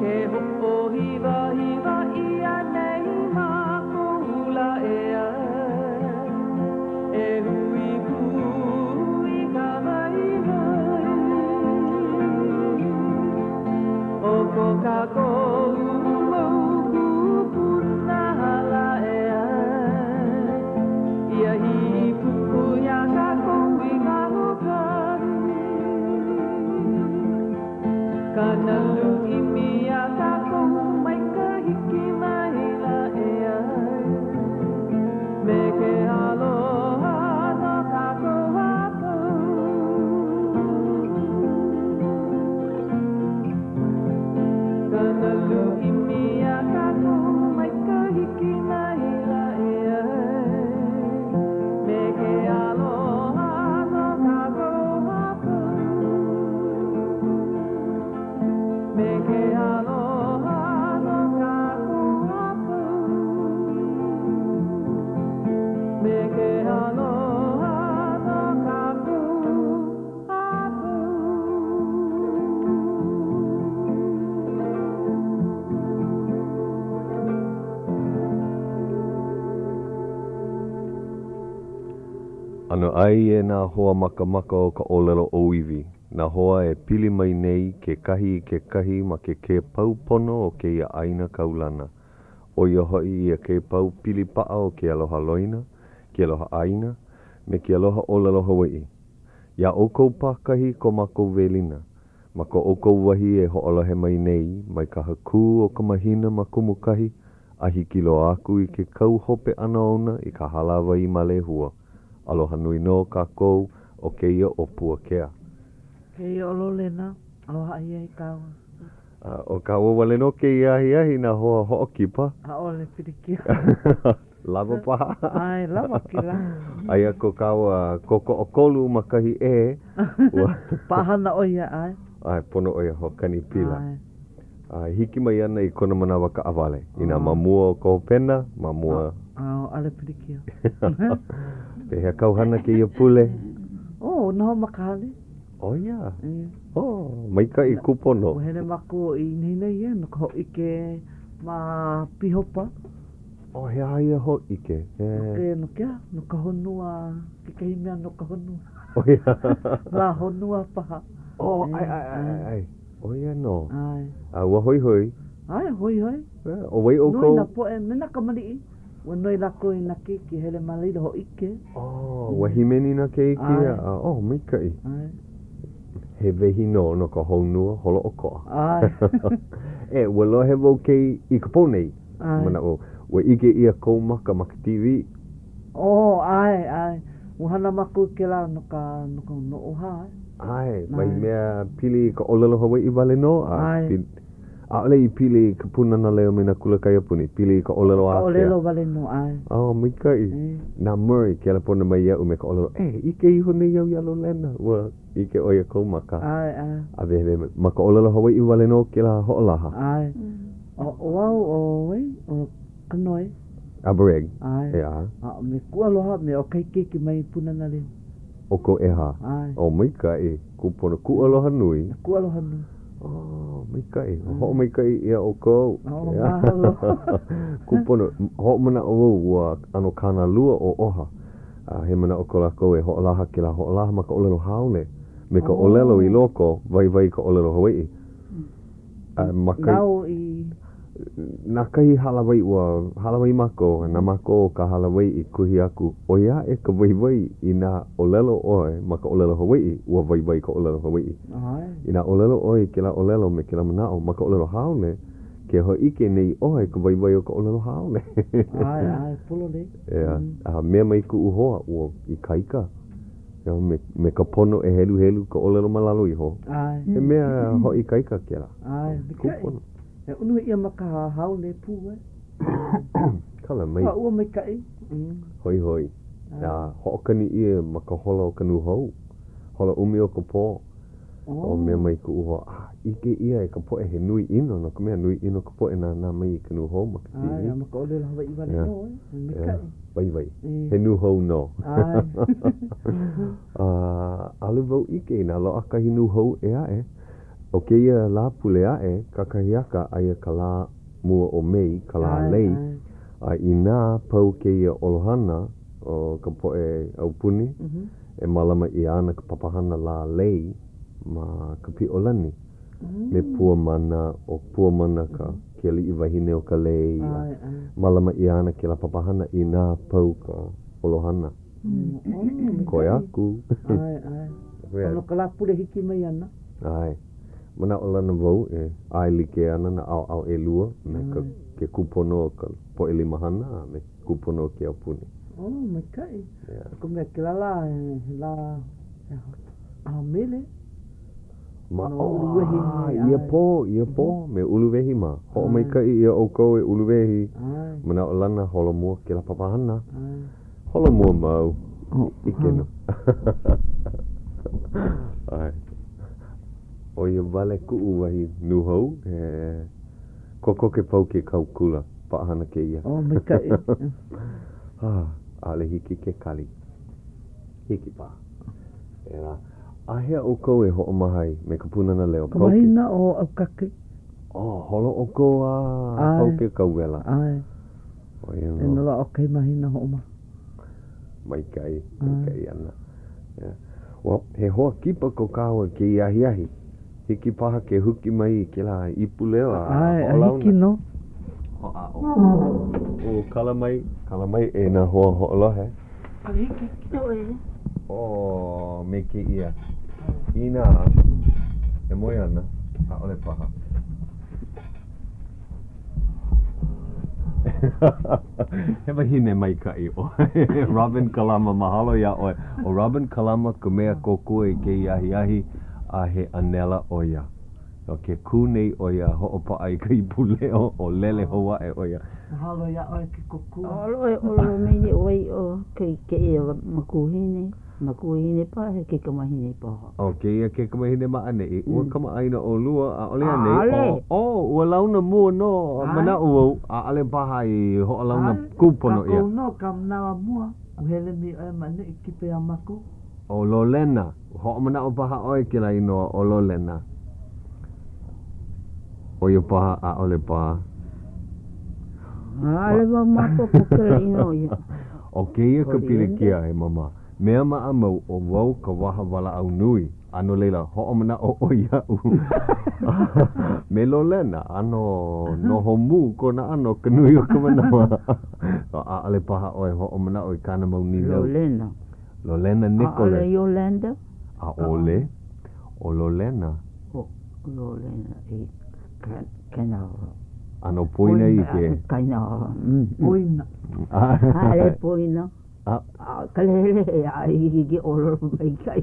Ke hoʻohiwahiwa ʻia nei mākou lā ʻeā E hui pū i ka waiwai O ko kākou mau kūpuna hala ʻeā Ia hīpuʻu iā kākou i ka lōkahi Ka nalu ʻimi iā kākou mai ka hiki maila ʻeā Me ke aloha no kākou a pau. Ka nalu ʻimi iā kākou mai ka hiki maila ʻeā Me ke aloha no kākou a pau. Me ke aloha no kākou a pau. Me ke aloha no kākou a pau. ʻAnoʻai e nā hoa makamaka o ka ʻōlelo ʻōiwi, nā hoa e pili mai nei kekahi i kekahi ma ke kēpau pono o kēia ʻāina kaulana, ʻo ia hoʻi ia kēpau pili paʻa o ke aloha loina, ke aloha ʻāina, me ke aloha ʻōlelo Hawaiʻi. Iā ʻoukou pākahi ko mākou welina, ma ko ʻoukou wahi e hoʻolohe mai nei mai ka hakū o ka mahina ma Kumukahi a hiki loa aku i ke kau hope ʻana ona i ka hālāwai ma Lehua. Aloha nui nō kākou ʻo kēia ʻo Puakea. Kēia ʻo Lolena, aloha ahiahi kāua. A ʻo kāua wale nō kēia ahiahi nā hoa hoʻokipa. ʻAʻole pilikia. Lawa paha. ʻAe, lawa kēlā. Aia ko kāua kōkoʻokolu ma kahi ʻē. Ua. Paʻahana ʻo ia, ʻae. ʻAe, pono ʻo ia hoʻokani pila. ʻAe. A hiki mai ana i kona manawa kaʻawale. Inā ma mua o ka hopena, ma mua. ʻAʻole pilikia. Pehea kāu hana kēia pule? Oh, noho ma ka hale. ʻO ia? Oh, maikaʻi kūpono. Ua hele mākou i nehinei e no ka hōʻike ma Pīhopa. Oh, he aha ia hōʻike? He... No ke, no ke aha? No ka honua, kekahi mea no ka honua. ʻO ia? Lā honua paha. Oh, ʻae, ʻae, ʻae, ʻae. ʻO ia nō. ʻAe. A ua hoihoi? ʻAe, hoihoi. ʻO wai ʻoukou? Nui nā poʻe me nā kamaliʻi. Ua noi lākou i nā keiki hele ma laila hōʻike. Oh, ua hīmeni nā keiki? ʻAe. Oh, maikaʻi. ʻAe. He wehi nō no ka honua holoʻokoʻa. ʻAe. E, ua lohe wau kē i ka pō nei. ʻAe. Manaʻo, ua ʻike ʻia kou maka ma ka TV. Oh, ʻae, ʻae. Ua hana mākou i kēlā no ka, no ka, no ʻOHA, ʻae. ʻAe, wahi mea pili i ka ʻōlelo Hawaiʻi wale nō, a ʻAe. pili, ʻaʻole i pili i ka Pūnana Leo me nā kula kaiapuni, pili i ka ʻōlelo Ka ākea. ʻōlelo wale nō, ʻae. Oh, maikaʻi. E. Na Murray kelepona mai iaʻu me ka ʻōlelo, E, ʻike iho nei au iā Lolena. Ua ʻike ʻo ia kou maka. ʻAe, ʻae. A wehewehe mai, ma ka ʻōlelo Hawaiʻi wale nō kēlā hoʻolaha. ʻAe. ʻO, ʻo au, ʻo wai, ʻo Kanoe. Aberegg. ʻAe. ʻEā. A me Kualoha, me ʻo kahi keiki mai Pūnana Leo. ʻO kou ʻehā. ʻAe. Oh, maikaʻi. Kūpono. Kuʻualoha nui. Na Kuʻualoha nui. Oh, maikaʻi. Hoʻomaikaʻi ʻia ʻoukou. Oh, mahalo. Kūpono. Hoʻomanaʻo wau ua ʻano kānalua ʻo OHA. A he manaʻo ko lākou e hoʻolaha kēlā hoʻolaha ma ka ʻōlelo haole. Me ka ʻōlelo i loko, waiwai ka ʻōlelo Hawaiʻi. A ma ka... Nāu i... Na kahi hālāwai, ua hālāwai mākou, na mākou o ka hālāwai i kuhi aku, ʻoi aʻe ka waiwai inā ʻōlelo ʻoe ma ka ʻōlelo Hawaiʻi, ua waiwai ka ʻōlelo Hawaiʻi. Inā ʻōlelo ʻoe i kēlā ʻōlelo me kēlā manaʻo ma ka ʻōlelo haole, ke hōʻike nei ʻoe i ka waiwai o ka ʻōlelo haole. ʻAe, ʻae, pololei. ʻEā, a mea mai kuʻu hoa, ua ikaika. Me, me ka pono e heluhelu ka ʻōlelo ma lalo iho. ʻAe. He mea hoʻoikaika kēlā. ʻAe, maikaʻi. E unuhi ʻia ma ka haole pū, e. Kala mai. Ua, ua maikaʻi. Hoihoi. A hoʻokani ʻia ma ka hola o ka nūhou. Hola ʻumi o ka pō. O mea mai kuʻu hoa, ah, ʻike ʻia e ka poʻe he nui ʻino, no ka mea, nui ʻino ka poʻe nānā mai i ka nūhou ma ka TV. ʻAe, a ma ka ʻōlelo Hawaiʻi wale nō, e. Maikaʻi. Waiwai. He nūhou nō. ʻAe. A, ʻaʻole wau ʻike inā loaʻa kahi nūhou ʻē aʻe. ʻO kēia Lāpule aʻe, kakahiaka, aia ka lā mua o Mei, ka lā lei, a inā pau kēia ʻolohana o ka poʻe aupuni, e mālama ʻia ana ka papahana lā lei ma ka Piʻolani me Puamana, ʻo Puamana ka ke aliʻi wahine o ka lei, a mālama ʻia ana kēlā papahana inā pau ka ʻolohana. Koe aku. ʻAe, ʻae. No ka Lāpule hiki mai ana. ʻAe. Manaʻolana wau e ʻaelike ana nā ʻaoʻao ʻelua me ka ke kūpono o ka poʻe limahana a me ke kūpono o ke aupuni. Oh, maikaʻi. Yeah. No ka mea, kēlā lā, he lā ʻaha mele. Ma no Uluwehi. Oh, ia pō, ia pō, me Uluwehi mā. Hoʻomaikaʻi ʻia ʻoukou e Uluwehi. Manaʻolana holomua kēlā papahana. Holomua mau. ʻIke nō. ʻAe. ʻO ia wale kuʻu wahi nūhou, he kokoke pau ke kau kula. Paʻahana kēia. Oh, maikaʻi. ʻAʻole hiki ke kali. Hiki paha. ʻEā. Āhea ʻoukou e hoʻomaha ai me ka Pūnana Leo? Ka mahina ʻo ʻAukake. Oh, holo ʻoukou a pau ke kauwela. ʻAe. ʻO ia nō. E nō lā ʻo kahi mahina hoʻomaha. Maikaʻi, maikaʻi ana. Yeah. Well, he hoa kipa ko kāua i kēia ahiahi. Hiki paha ke huki mai i kēlā ipu leo a ʻAe, a hiki nō. Hoʻāʻo. O kala mai, kala mai e nā hoa hoʻolohe. A hiki ʻoe. Oh, me kēia. Inā e moe ana, ʻaʻole paha. He wahine maikaʻi ʻoe. Robin Kalama, mahalo iā ʻoe. ʻO Robin Kalama ka mea kōkua i kēia ahiahi, a he ʻanela ʻo ia. No ke kū nei ʻo ia hoʻopaʻa i ka ipu leo, o lele hou aʻe ʻo ia. Mahalo iā ʻoe ke kōkua. ʻAʻole ʻoe ʻōlelo mai nei ʻoe ʻo kēia makuahine, makuahine paha, he kaikamahine paha. ʻO kēia kaikamahine ma ʻaneʻi, ua kamaʻāina ʻolua, ʻaʻole anei? ʻAʻole. Oh, ua launa mua nō, manaʻo wau, ʻaʻole paha i hoʻolauna kūpono ʻia. Kākou nō ka manawa mua, ua hele mai ʻoe ma ʻaneʻi kipa iā mākou. ʻO Lolena, hoʻomanaʻo paha ʻoe i kēlā inoa ʻo Lolena. ʻO ia paha, ʻaʻole paha. ʻAʻole wau maopopo kēlā inoa ia. ʻO kēia ka pilikia, e Mama. Mea maʻamau, ʻo wau ka waha walaʻau nui, a no laila, hoʻomanaʻo ʻoe iaʻu. Me Lolena, ʻano noho mū kona ʻano ka nui o ka manawa. ʻAʻole paha ʻoe hoʻomanaʻo i kāna mau nīnau. Lolena. Lolena Nicholas. ʻAʻole Yolanda? ʻAʻole. ʻO Lolena. ʻO Lolena i Kenawa. ʻAno poina i ke. Kainawa. Poina. ʻAʻole poina. A ka lehelehe a i hiki ke ʻōlelo maikaʻi.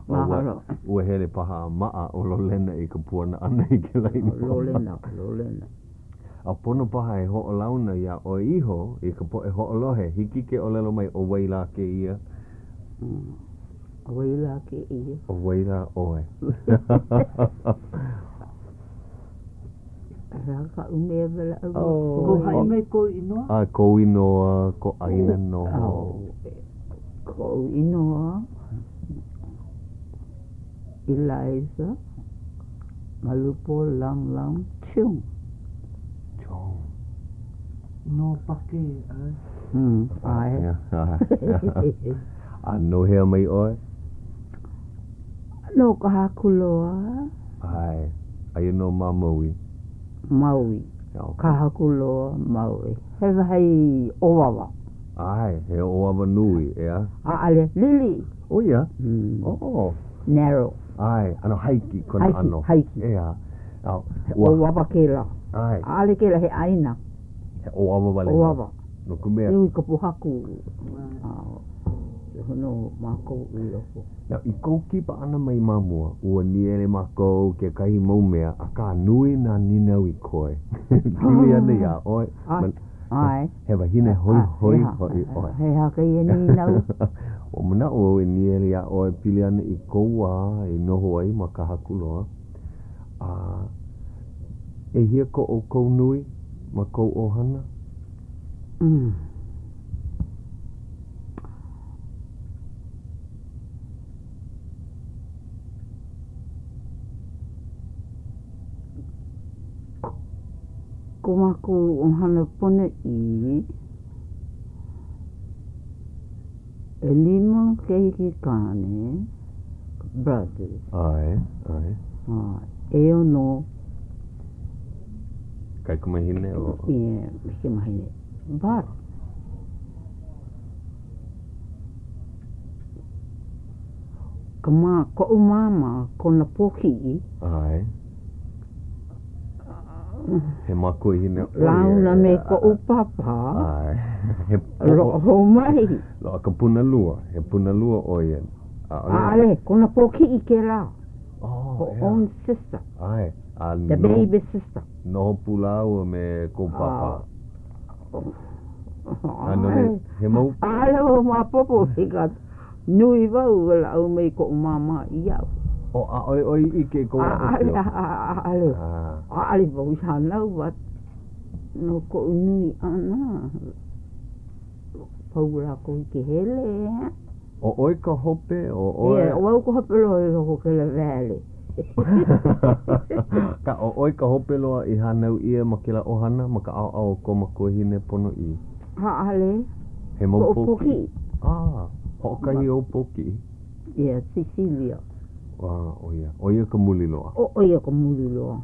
Mahalo. Ua hele paha a maʻa ʻo Lolena i ka puana ʻana i kēlā inoa. Lolena, Lolena. A pono paha e hoʻolauna iā ʻoe iho i ka poʻe hoʻolohe, hiki ke ʻōlelo mai ʻo wai lā kēia? ʻO wai lā kēia? ʻO wai lā ʻoe? He aha kaʻu mea walaʻau? Oh. Haʻi mai kou inoa? A, kou inoa, ko ʻāina noho. Koʻu inoa, Eliza Malupo Lang Lang Chung. Chung. No Pake, ʻae? ʻAe. A no hea mai ʻoe? No Kahakuloa. ʻAe, aia nō ma Maui. Maui. Kahakuloa, Maui. He wahi ʻoawa. ʻAe, he ʻoawa nui, ʻeā? ʻAʻole, liʻiliʻi. ʻO ia? Oh. Narrow. ʻAe, ʻano haiki kona ʻano. Haiki, haiki. ʻEā. He ʻoawa kēlā. ʻAe. ʻAʻole kēlā he ʻāina. He ʻoawa wale nō. ʻOawa. No ka mea. Nui ka pōhaku. Noho nō mākou i loko. Now, i kou kipa ʻana mai ma mua, ua nīele mākou kekahi mau mea, akā nui nā nīnau i koe. Pili ana iā ʻoe. ʻAe. He wahine hoihoi hoʻi ʻoe. He aha kēia nīnau? Ua manaʻo au e nīele iā ʻoe pili ana i kou wā i noho ai ma Kahakuloa. A ʻehia ko ʻoukou nui ma kou ʻohana? Mm. Ko mākou ʻohana ponoʻī, ʻelima keiki kāne, brothers. ʻAe, ʻae. A ʻeono. Kaikamahine o? Yeah, kaikamahine. But, ka mā, koʻu māmā, kona pōkiʻi. ʻAe. He makuahine ʻo ia. Launa me koʻu pāpā. ʻAe. He poʻo. Loaʻa hou mai. Loaʻa ka punalua. He punalua ʻo ia. ʻAʻole. ʻAʻole, kona pōkiʻi kēlā. Oh, Her ʻeā. own sister. ʻAe. A The baby sister. Noho pū lāua me kou pāpā. A no laila, he mau. ʻAʻole wau maopopo because nui wau ua lāʻau mai koʻu māmā iaʻu. Oh, ʻaʻole ʻoe i ʻike i kou wā ʻōpio? ʻAʻole, ʻaʻole wau i hānau but no koʻu nui ʻana, pau lākou i ke hele. ʻO ʻoe ka hope, ʻo ʻoe. Yeah, ʻo wau ka hope loa i loko o kēlā wale. Akā, ʻo ʻoe ka hope loa i hānau ʻia ma kēlā ʻohana ma ka ʻaoʻao o kou makuahine ponoʻī? ʻAʻole. He mau Koʻu pōkiʻi? pōkiʻi. Ah, hoʻokahi ou pōkiʻi? Yeah, Cecilia. Ah, ʻo ia. ʻO ia ka muli loa? ʻO ia ka muli loa.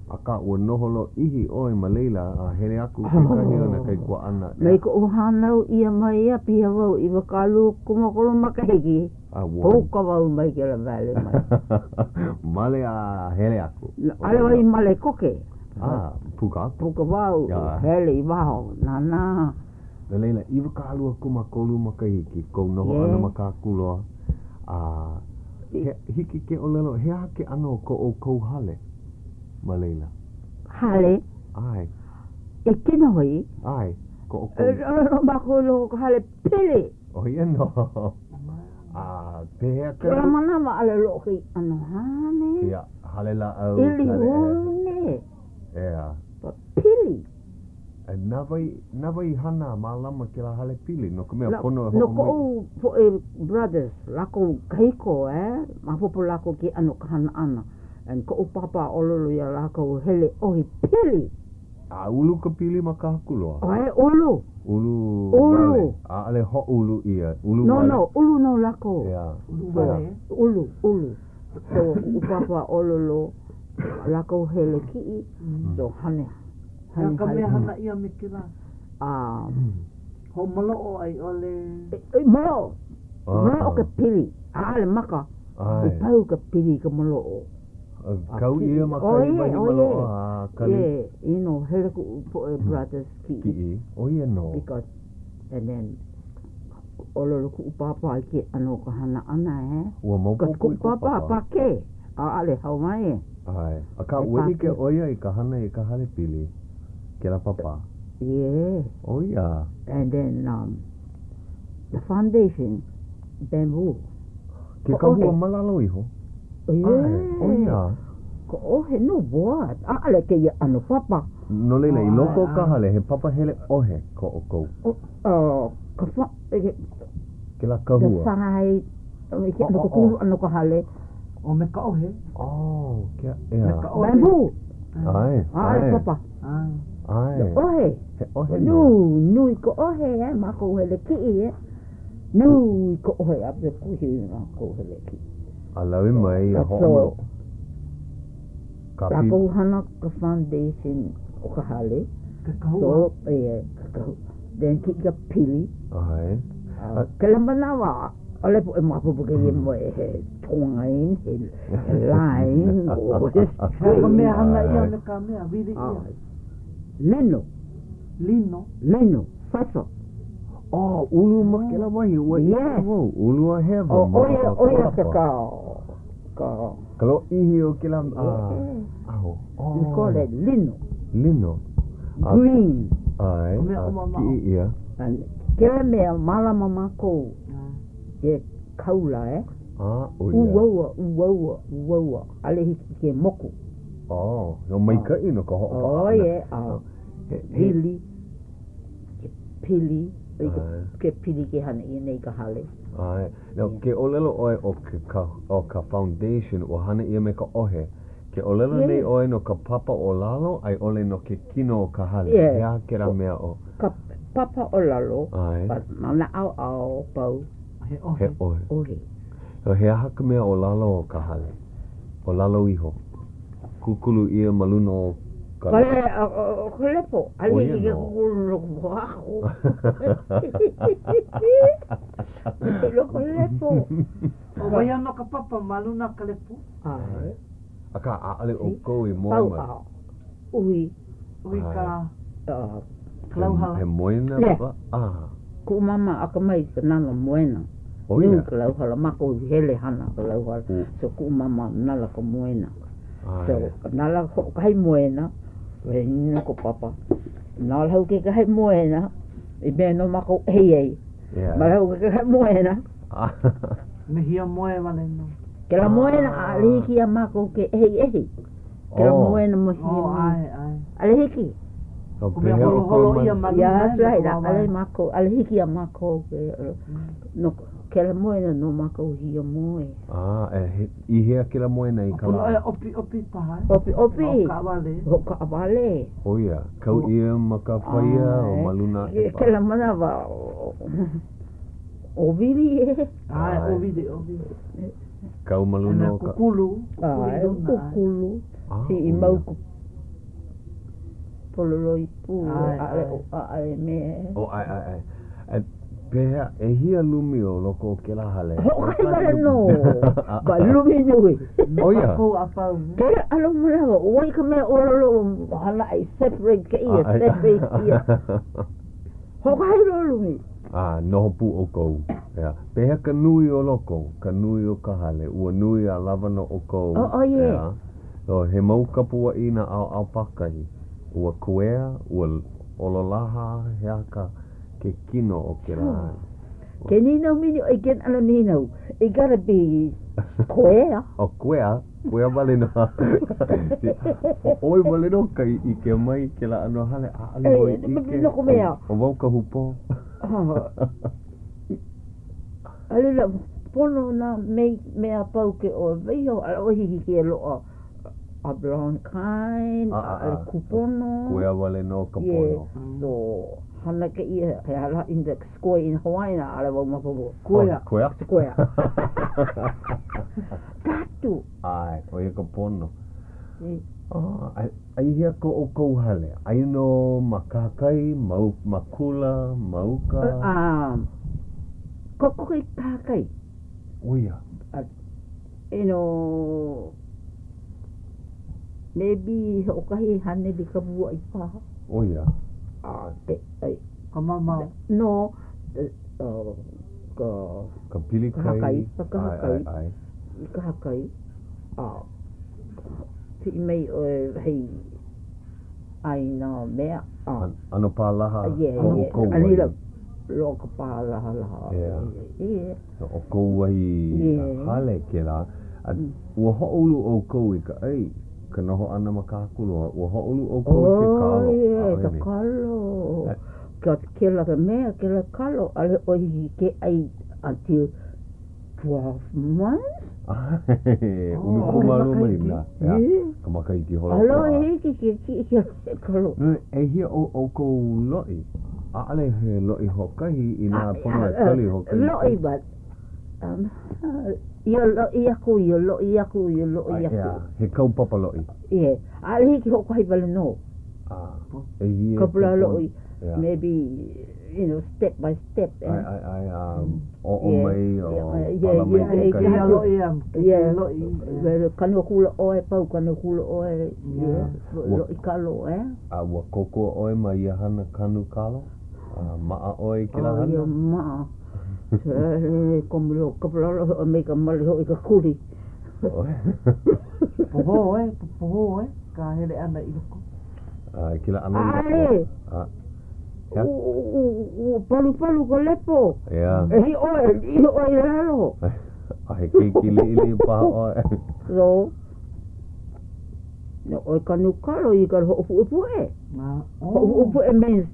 Akā, ua noho lōʻihi ʻoe ma laila a hele aku kekahi o nā kaikuaʻana. Mai koʻu hānau ʻia mai a piha wau 23 makahiki, A ua. Puka wau mai kēlā wale mai. Male a hele aku. ʻAʻole wau i male koke. A, puka aku. Puka wau, hele i waho, nānā. No laila, 23 makahiki kou noho ʻana ma Kākuloa, a he, hiki ke ʻōlelo, he aha ke ʻano o ko ʻoukou hale ma laila? Hale? ʻAe. E kinohi? ʻAe, ko ʻoukou. No mākou i loko o ka hale pili. ʻO ia nō. A pehea ka. Kēlā manawa ʻaʻole loaʻa kēia ʻano hale. Kēia hale lāʻau. ʻIli hune. ʻEā. Pili. Na wai, na wai i hana a mālama kēlā hale pili, no ka mea, pono e No hoʻomau. koʻu poʻe brothers, lākou kahiko, eh, maopopo lākou ke ʻano o ka hana ʻana. And koʻu pāpā ʻōlelo iā lākou, hele ʻohi pili! A ulu ka pili ma Kahakuloa? ʻAe, ulu. Ulu wale. Ulu. ʻAʻole hoʻoulu ʻia, ulu No, wale. no, ulu nō lākou. ʻEā. Ulu wale. Ulu, ulu. So, kuʻu pāpā ʻōlelo, lākou hele kiʻi, so hane. He aha ka mea hana ʻia me kēlā? A. Hoʻomaloʻo a i ʻole. E maloʻo. Maloʻo ka pili. ʻAʻole maka. Ua pau ka pili i ka maloʻo. Kau ʻia ma kahi wahi maloʻo a kali. Yeah, you know, hele kuʻu poʻe brothers kiʻi. Kiʻi, ʻo ia nō. Because, and then, ʻōlelo kuʻu pāpā i ke ʻano o ka hana ʻana, eh. Ua maopopo i kou pāpā. Kuʻu pāpā, Pākē. ʻAʻole Hawaiian. ʻAe. Akā, ua ʻike ʻo ia i ka hana i ka hale pili, kēlā pāpā. Yeah. ʻO ia. And then, um, the foundation, bamboo. Ke kahua ma lalo iho? Yeah. ʻAe, ʻo ia. Ka ʻohe, no what? ʻAʻole kēia ʻano papa. No laila, i loko o ka hale, he papahele ʻohe ko ʻoukou. Oh, ka fa, Kēlā kahua. The side, ke ʻano ka kū ʻano ka hale. ʻO me ka ʻohe. Oh, ke, ʻeā. Me ka ʻohe. Bamboo. ʻAe, ʻAʻole papa. ʻAe. He ʻohe. He ʻohe nō. Nui, nui ka ʻohe, eh, mākou hele kiʻi, eh. Nui ka ʻohe a me kuhi mākou hele kiʻi. A lawe mai a hoʻomaloʻo. Ka pi. Lākou hana ka foundation o ka hale. Ke kahua. So, yeah, ke kahua. Then kiʻi ka pili. ʻAe. A kēlā manawa, ʻaʻole poʻe maopopo kēia mea he twine, he line, or he string. Ka mea hana ʻia me ka mea, wili ʻia. Lino. Lino. Lino, sasa. Oh, ulu ma kēlā wahi, ua ʻike wau, ulu a hewa ma ʻO ia, ʻo ia ka, ka, ka. Ka lōʻihi o kēlā, aho. We call it lino. Lino. Green. ʻAe, a kiʻi ʻia. Kēlā mea, mālama mākou ke kaula, eh? A, ʻo ia. Uaua, uaua, uaua, ʻaʻole hiki ke moku. Oh, no maikaʻi no ka hoʻopaʻa ʻana. Oh, yeah, a wili, ke pili, ke pili ke hana ʻia nei ka hale. ʻAe. Now, ke ʻōlelo ʻoe ʻo ke, ka, ʻo ka foundation, ua hana ʻia me ka ʻohe. Ke ʻōlelo nei ʻoe no ka papa o lalo a i ʻole no ke kino o ka hale? He aha kēlā mea ʻo? Ka papa o lalo, ma nā ʻaoʻao pau. He ʻohe. He ʻohe. He aha ka mea o lalo o ka hale? O lalo iho? Kūkulu ʻia ma luna o ka. Ka ka lepo. ʻAʻole hiki ke kūkulu no ka pōhaku. No ka lepo. ʻO waiho nō ka papa ma luna o ka lepo? ʻAe. Akā, ʻaʻole ʻoukou i moe mai. Pau a uhi. Uhi ka ka lauhala. He moena pa? Ah. Kuʻu mama akamai i ka nala moena. ʻO ia. Nui ka lauhala. Mākou i hele hana ka lauhala. So kuʻu mama nala ka moena. So nala hoʻokahi moena, wehe nui ka papa. Nala hou kekahi moena, i mea no mākou ʻehi ai. Nala hou kekahi moena. Me hiamoe wale nō. Kēlā moena ʻaʻole hiki iā mākou ke ʻehiʻehi. Kēlā moena mo hiamoe. ʻAe, ʻae. ʻAʻole hiki. Ka mea holoholo ʻia ma luna Yeah, that's right. ʻAʻole mākou, ʻaʻole hiki iā mākou ke, no kēlā moena no mākou hiamoe. Ah, e, i hea kēlā moena i ka lā? Pono e ʻopiʻopi paha. ʻOpiʻopi. Hoʻokaʻawale. Hoʻokaʻawale. ʻO ia, kau ʻia ma ka paia o ma luna aʻe paha. Kēlā manawa, ʻōwili e. ʻAe, ʻōwili, ʻōwili. Kau ma luna o ka. Kūkulu, kūkulu i luna. Kūkulu, si i mau pololoi pū, ʻaʻole, ʻaʻole me. ʻO, ʻae, ʻae, ʻae. A pehea, ʻehia lumi o loko o kēlā hale? Hoʻokahi wale nō, but lumi nui. ʻO ia. Kākou a pau. Kēlā ʻano manawa, ʻo wai ka mea ʻōlelo hana i separate kēia, separate kēia. Hoʻokahi nō lumi. A noho pū ʻoukou. ʻEā. Pehea ka nui o loko, ka nui o ka hale? Ua nui a lawa no ʻoukou. Oh, oh, yeah. ʻEā. So, he mau kapuaʻi nā ʻaoʻao pākahi. Ua kuea, ua ʻololaha, he aha ka, ke kino o kēlā hale? Ke nīnau mini ʻoe i kēia ʻano nīnau, it gotta be square. Oh, kuea? Kuea wale nō. ʻO ʻoe wale nō ka i ʻike mai i kēlā ʻano hale, ʻaʻole wau i ʻike. No ka mea. ʻO wau ka hūpō. A laila, pono nā mea a pau ke ʻoe waiho, ʻaʻole ʻoe hiki ke loaʻa oblong kind, ʻaʻole kūpono. Kuea wale nō ka pono. Yeah, so hana kēia, he aha lā in the square in Hawaiian, ʻaʻole wau maopopo. Kuea. Kuea. Square. Katu. ʻAe, ʻo ia ka pono. A i hea ko ʻoukou hale? Aia nō ma kahakai, ma, ma kula, ma uka? A, kokoke i kahakai. ʻO ia. A, you know, maybe hoʻokahi haneli kapuaʻi paha. ʻO ia. A, ke, ai. Ka mamao. No, ka. Ka pili kai. Kahakai, ka kahakai. ʻAe, ʻae, ʻae. I kahakai, a piʻi mai ʻoe wahi ʻāina mea, a. ʻAno pālaha ko ʻoukou wahi. A laila, loaʻa ka pālahalaha. Yeah. Yeah. ʻO kou wahi hale kēlā. A ua hoʻoulu ʻoukou i ka ʻai, ka noho ʻana ma Kahakuloa, ua hoʻoulu ʻoukou i ke kalo. Oh, yeah, ka kalo. Ka kēlā mea, kēlā kalo, ʻaʻole ʻoe hiki ke ʻai until 12 months? 12 mahina. Ka makahiki holoʻokoʻa. ʻAʻole hiki ke kiʻi ke kalo. ʻEhia o ʻoukou loʻi? ʻAʻole he loʻi hoʻokahi inā pono e kali hoʻokahi. Loʻi but ia loʻi aku, ia loʻi aku, ia loʻi aku. He kaupapa loʻi. Yeah. ʻAʻole hiki hoʻokahi wale nō. ʻEhia Couple of loʻi. Maybe you know, step by step. ʻAe, ʻae, ʻae, a oʻo mai, o pala mai kekahi. Ia loʻi a kekahi loʻi. Kanu akula ʻoe, pau kanu akula ʻoe, loʻi kalo, ʻeā. A ua kōkua ʻoe ma ia hana kanu kalo? A maʻa ʻoe i kēlā hana? ʻO ia maʻa. Ka me ka male hoʻi ka kuli. Pohō ʻoe, pohō ʻoe ka hele ʻana i loko. A i kēlā ʻano i loko. ʻAʻole. Ua palupalu ka lepo. ʻEā. E hiki ʻoe, iho ʻoe i lalo. A he keiki liʻiliʻi paha ʻoe. So, no ʻoe kanu kalo you gotta hoʻopuʻepuʻe. Hoʻopuʻepuʻe means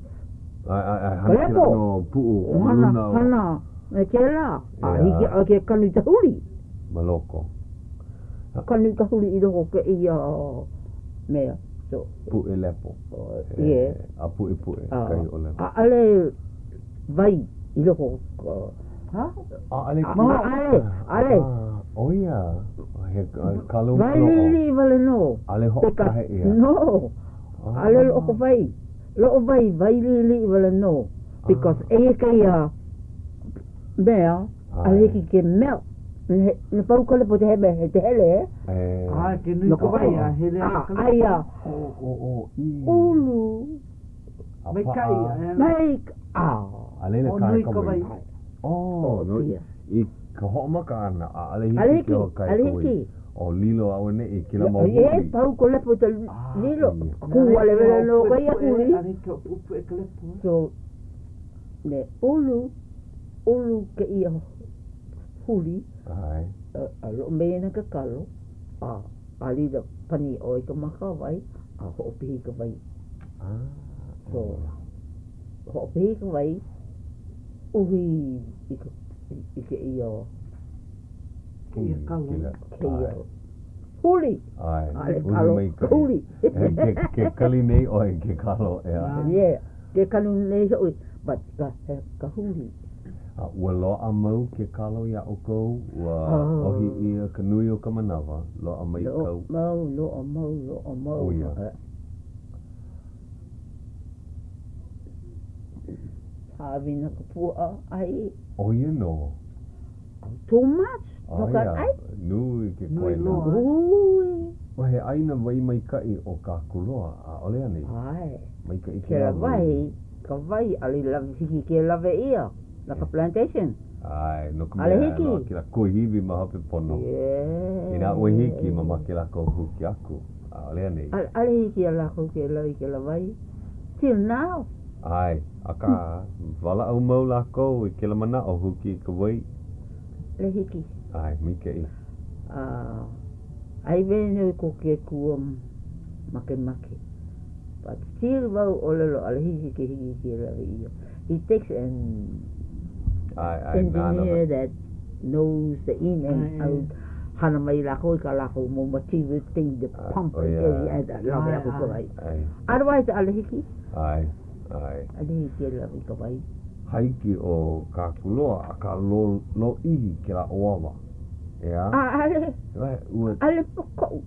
ʻAe, ʻae, ʻae, hana kēlā ʻano puʻu ma luna o. Hana, hana me kēlā. A hiki ʻoe ke kanu i ka huli. Ma loko. Kanu i ka huli i loko o kēia mea. So, Puʻe lepo. Yeah. A puʻepuʻe kahi o lepo. ʻAʻole wai i loko o ka... Ha? ʻAʻole. ʻAʻole, ʻaʻole. ʻO ia, he kalo Wai liʻiliʻi wale nō. ʻAʻole hoʻokahe ʻia. No. ʻAʻole loʻo ka wai. Loʻo wai, wai liʻiliʻi wale nō. Because eia kēia mea, ʻaʻole hiki ke melt. Ne pau ka lepo te he te hele, eh? ʻAe, ke nui ka wai a hele ana ka lepo. Aia. O, o, o, i. ulu. A Maikaʻi, paʻa. Maikaʻi. A laila O kahe nui ka ka wai. wai. Oh, no, i ka hoʻomaka ʻana, ʻaʻole hiki ke hoʻokae ka wai. O lilo auaneʻi kēlā mau huli. E pau ka lepo i ka lilo. Kū wale wale nō kēia huli. ʻAʻole hiki ke hoʻopuʻepuʻe ka lepo. So, ne ulu, ulu kēia huli. ʻAe. A loʻo mai ana ke kalo, a a laila pani ʻoe i ka makawai, a hoʻopihi i ka wai. Ah. So, hoʻopihi i ka wai, uhi i ka, i kēia Kēia kalo. Kēia huli. ʻAe. ʻAʻole kalo, huli. Ke, ke kali nei ʻoe i ke kalo, ʻeā. Yeah, ke kali nei hoʻi, but ka, ka huli. A ua loaʻa mau ke kalo iā ʻoukou? Ua ʻohi ʻia ka nui o ka manawa, loaʻa mai Loaʻa kau? mau, loaʻa mau, loaʻa mau. ʻO ia. Hāʻawi na ka puaʻa ʻai. ʻO ia nō. Too much no ka ʻai. Nui ke Nui koena. loa. Nui. Ua he ʻāina wai maikaʻi ʻo Kākuloa, ʻaʻole anei? ʻAe. Maikaʻi kēlā kēlā wai. wai. Ka wai, ʻaʻole lawe, hiki ke lawe ʻia na ka plantation. ʻAe, no ka ʻAʻole mea, hiki. loaʻa kēlā kuahiwi ma hope pono. Yeah. Inā ua hiki, mamake lākou huki aku, ʻaʻole anei? ʻAʻole hiki iā lākou ke lawe i kēlā wai. Till now. ʻAe, akā, walaʻau mau lākou i kēlā manaʻo huki i ka wai. ʻAʻole hiki. ʻAe, maikaʻi. A ʻai wale nō i ko ke akua makemake. But still wau ʻōlelo ʻaʻole hiki ke hiki ke lawe ʻia. It takes an ʻAe, ʻae, nāna engineer that knows the in and out. Hana mai lākou i kā lākou mau material thing, the pump and everything, and lawe aku ka wai. Otherwise, ʻaʻole hiki. ʻAe, ʻae. ʻAʻole hiki ke lawe i ka wai. Hāiki ʻo Kākuloa, akā lōʻihi kēlā ʻoawa, ʻeā? ʻAʻole. Ua. ʻAʻole koʻu.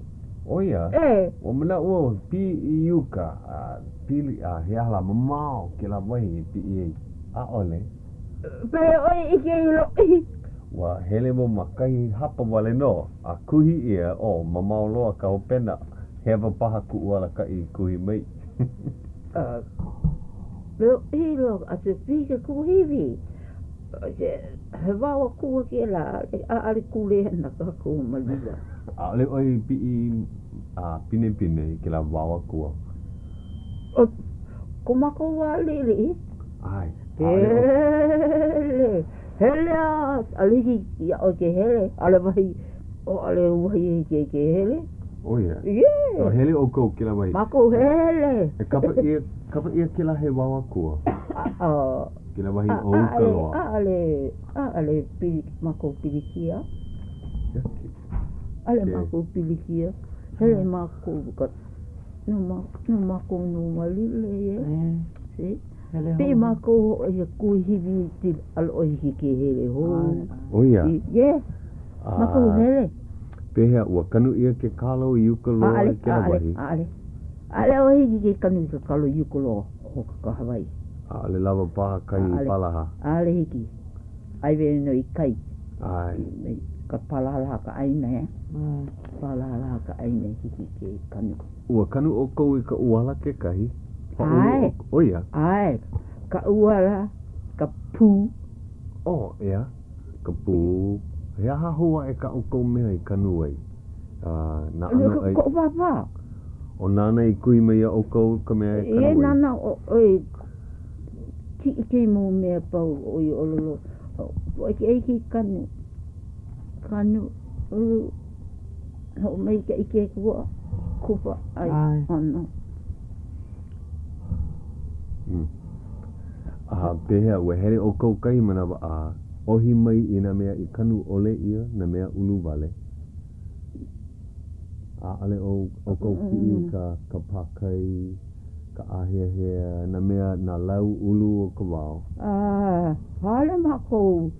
ʻO ia? ʻE. Ua manaʻo au e piʻi i uka, a pili, a he aha lā, mamao kēlā wahi e piʻi ai. ʻAʻole. Pehea ʻoe i ʻike i lōʻihi? Ua hele wau ma kahi hapa wale nō, a kuhi ʻia, oh, mamao loa ka hopena, hewa paha kuʻu alakaʻi i kuhi mai. A lōʻihi loa a se pihi ke kuahiwi. He wao akua kēlā, ʻaʻole kuleana kākou ma luna. ʻAʻole ʻoe i piʻi a pinepine i kēlā wao akua. ʻO ko mākou wā liʻiliʻi. ʻAe. Hele, hele a ʻaʻole hiki iā ʻoe ke hele, ʻaʻole wahi, ʻaʻole wahi e hiki ai ke hele. ʻO ia? Yeah. So hele ʻoukou kēlā wahi. Mākou hele. E kapa ʻia, kapa ʻia kēlā he wao akua. A, Kēlā wahi o uka loa. ʻAʻole, ʻaʻole pili, mākou pilikia. ʻAʻole mākou pilikia. Hele mākou ka, no, no mākou no Malile, yeah. See? Piʻi mākou i ke kuahiwi ʻaʻole ʻoe hiki ke hele hou. ʻO ia? Yeah. Mākou hele. Pehea, ua kanu ʻia ke kalo i uka loa i kēlā wahi? ʻAʻole, ʻaʻole. ʻAʻole ʻoe hiki ke kanu i ka kalo i uka loa o ka kahawai. ʻAʻole lawa paha kahi palaha. ʻAʻole hiki. ʻAi wale nō i kai. ʻAe. Ka palahalaha ka ʻāina, eh? Palahalaha ka ʻāina i hiki ke kanu. Ua kanu ʻoukou i ka ʻuala kekahi? ʻAe. ʻO ia? ʻAe. Ka ʻuala, ka pū. Oh, ʻeā. Ka pū. He aha hou aʻe kā ʻoukou mea i kanu ai? A, nā ʻano ʻai. Koʻu pāpā. ʻO nāna i kuhi mai iā ʻoukou ka mea e kanu ai? E, nāna ʻoe kiʻi kēia mau mea pau ʻo ia ʻōlelo, ʻoe ke ʻai ke kanu, kanu, ulu, hoʻomaikaʻi ke Akua, kupa ʻai ʻono. A pehea, ua hele ʻoukou kahi manawa a ʻohi mai i nā mea i kanu ʻole ʻia, nā mea ulu wale? ʻAʻole ʻoukou kiʻi i ka ka pākai, ka ʻāheahea, nā mea, nā lau ulu o ka wao. ʻAʻole mākou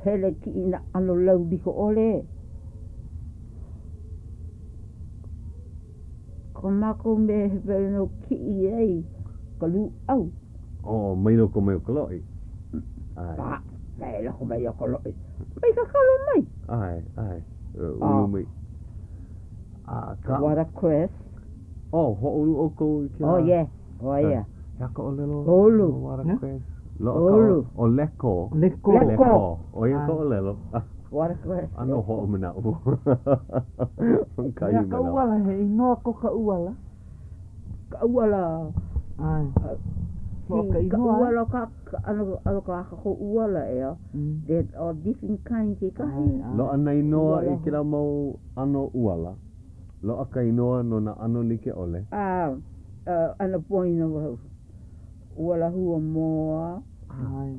hele kiʻi i nā ʻano lau like ʻole. Ko mākou mea he wale nō kiʻi ai ka lūʻau. Oh, mai loko mai o ka loʻi. ʻAe. A, mai loko mai o ka loʻi. Mai ka kalo mai. ʻAe, ʻae. Ulu mai. A, ka. Watercress. Oh, hoʻoulu ʻoukou i kēlā? Oh, yeah. Oh, yeah. He aha ka ʻōlelo? Hoʻoulu. Watercress. Hoʻoulu. ʻO leko. Leko. Leko. ʻO ia ka ʻōlelo. Watercress. ʻAno hoʻomanaʻo. He aha ka ʻuala, he inoa ko ka ʻuala? Ka ʻuala. ʻAe. Ka ʻuala ka ʻano ʻano ka ka ʻuala ʻeā. There are different kind kekahi. Loaʻa nā inoa i kēlā mau ʻano ʻuala. Loaʻa ka inoa no nā ʻano like ʻole. A, ʻano poina wau. ʻUala hua moa,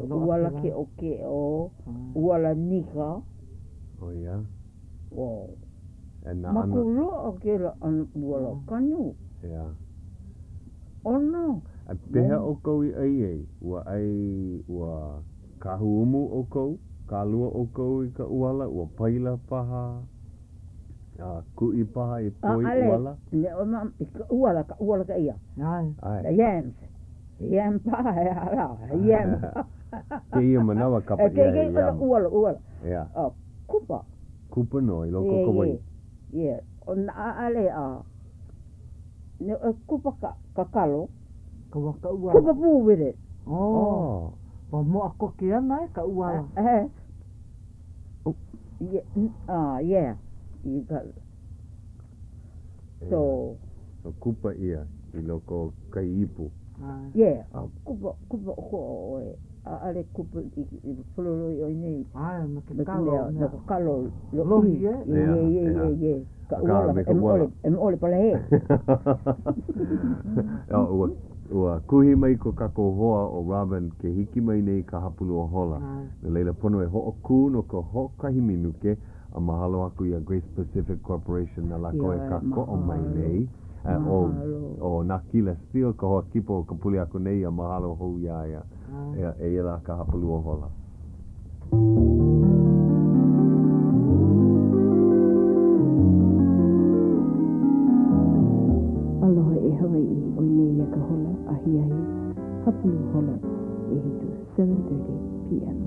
ʻuala keʻokeʻo, ʻuala nika. ʻO ia. Wow. E nā ʻano. Makou loaʻa kēlā ʻano ʻuala kanu. ʻEā. ʻOno. A pehea ʻoukou i ʻai ai? Ua ʻai, ua kahuumu ʻoukou? Kālua ʻoukou i ka ʻuala? Ua paila paha? A kuʻi paha i poi ʻuala? ʻAʻole, i ka ʻuala, ka ʻuala ka ia. ʻAe. ʻAe. The yams. Yam paha he aha lā, yam. Kēia manawa kapa ʻia he yam. Kēia ʻuala, ʻuala. ʻEā. Kupa. Kupa nō i loko o ka wai. Yeah, ʻo nā ʻaʻale a kupa ka kalo. Ka wā ka ʻuala. Kupa pū with it. Oh. Ua moʻa koke ana e ka ʻuala. ʻAe. Yeah, yeah. You got it. So. So kupa ʻia i loko o kahi ipu. Yeah, kupa, kupa ʻokoʻa ʻoe. ʻAʻole kupa i pololoi ʻoe nei. ʻAe, no ke kalo. No ka kalo lohi. Yeah, yeah, yeah, yeah, yeah. Ka ʻuala, me ka ʻuala. ʻEmi ʻole palahē. Ua, ua kuhi mai ko kākou hoa ʻo Robin ke hiki mai nei ka hapalua hola. No laila pono e hoʻokū no ka hoʻokahi minuke a mahalo aku iā Grace Pacific Corporation na lākou e kākoʻo mai nei. A ʻo, ʻo Nākila Steele ka hoa kipa o ka pule aku nei a mahalo hou iā ia. Ea, eia lā ka hapalua hola. Aloha e Hawaiʻi, ʻoi nei ia ka hola ahiahi hapalua hola ʻehiku, 7:30 PM.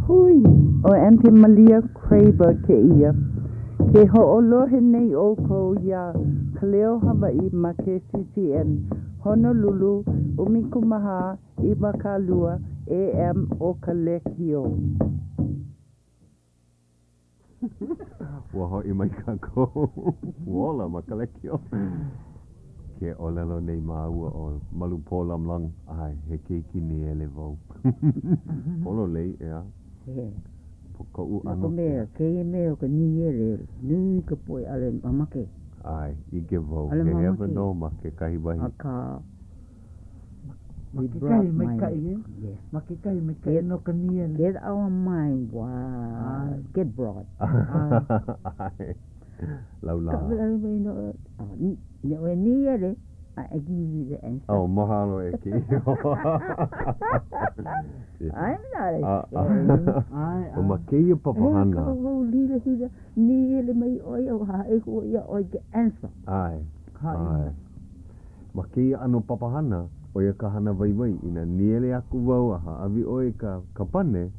Hui, ʻo Aunty Malia Craver kēia. Ke hoʻolohe nei ʻoukou iā Ka Leo Hawaiʻi ma KCCN, Honolulu, 14 20 AM o ka lēkiō. Ua hoʻi mai kākou. Ua ola ma ka lēkiō. Ke ʻōlelo nei māua ʻo Malu Pōlamlang, ʻae, he keiki nīele wau. Pololei, ʻeā. Po koʻu ʻano. No ka mea, kēia mea o ka nīele, nui ka poʻe ʻaʻole mamake. ʻAe, ʻike wau, he hewa nō ma kekahi wahi. Akā, Ma kekahi maikaʻi, e? Ma kekahi maikaʻi no ka nīele. Get our mind wide. Get broad. ʻAe. Laulā. Ne ʻoe nīele, I give you the answer. Oh, mahalo e kēia. I'm not ashamed. ʻO ma kēia papahana. E ka wau hilahila, nīele mai ʻoe a haʻi aku iā ʻoe ke answer. ʻAe. ʻAe. Ma kēia ʻano papahana, ʻo ia ka hana waiwai, inā nīele aku wau a hāʻawi ʻoe i ka ka pane,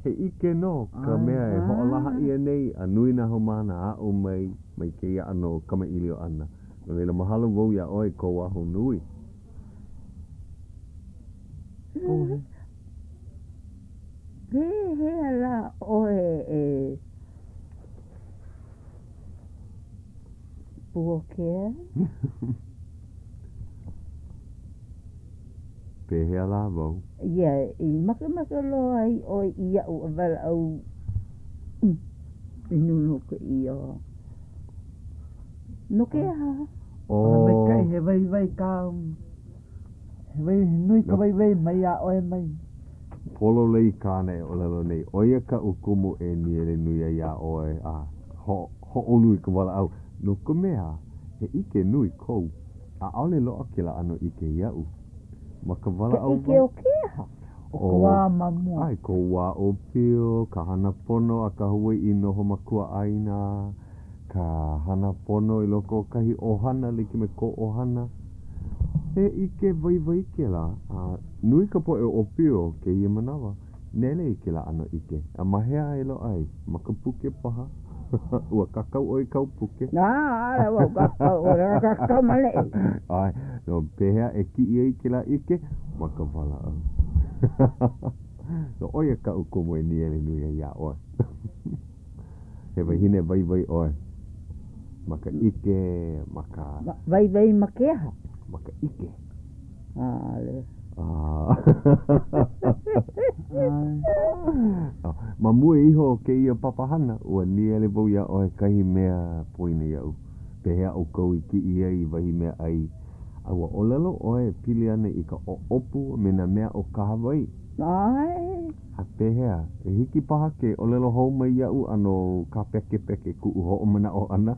he ʻike nō ka mea e hoʻolaha ʻia nei a nui nā haumāna aʻo mai mai kēia ʻano kamaʻilio ʻana. No laila, mahalo wau iā ʻoe i kou ahonui. Pehea lā ʻoe e Puakea. Pehea lā wau? Yeah, i makemake loa ai ʻoe iaʻu a walaʻau i nūnū kēia. No ke aha? Oh. Maikaʻi, he waiwai kāu. He wai, he nui ka waiwai maiā ʻoe mai. Pololei kāna e ʻōlelo nei, ʻO ia kaʻu kumu e nīele nui ai iā ʻoe a hōʻolu i ka walaʻau, no ka mea, he ʻike nui kou. ʻAʻole loaʻa kēlā ʻano ʻike iaʻu. Ma ka walaʻau Ka ʻike o ke aha? O ka wā ma mua. ʻAe, kou wā ʻōpio, ka hana pono a ka Hawaiʻi noho ma kuaʻāina, ka hana pono i loko o kahi ʻohana like me kou ʻohana. He ʻike waiwai kēlā, a nui ka poʻe ʻōpio kēia manawa, nele i kēlā ʻano ʻike. A ma hea e loaʻa ai? Ma ka puke paha? Ua kākau ʻoe i kāu puke? ʻAʻole wau kākau, ua kākau ma ʻaneʻi. ʻAe, no pehea e kiʻi ai kēlā ʻike? Ma ka walaʻau. No ʻo ia kaʻu kumu e nīele nui ai iā ʻoe. He wahine waiwai ʻoe ma ka ʻike, ma ka. Waiwai ma ke aha? Ma ka ʻike. ʻAʻole. Ma mua iho o kēia papahana, ua nīele wau iā ʻoe kahi mea poina iaʻu. Pehea ʻoukou i kiʻi ai i wahi mea ʻai? A ua ʻōlelo ʻoe e pili ana i ka ʻoʻopu me nā mea o kahawai. ʻAe. A pehea, e hiki paha ke ʻōlelo hou mai iaʻu ʻano kāpekepeke kuʻu hoʻomanaʻo ʻana,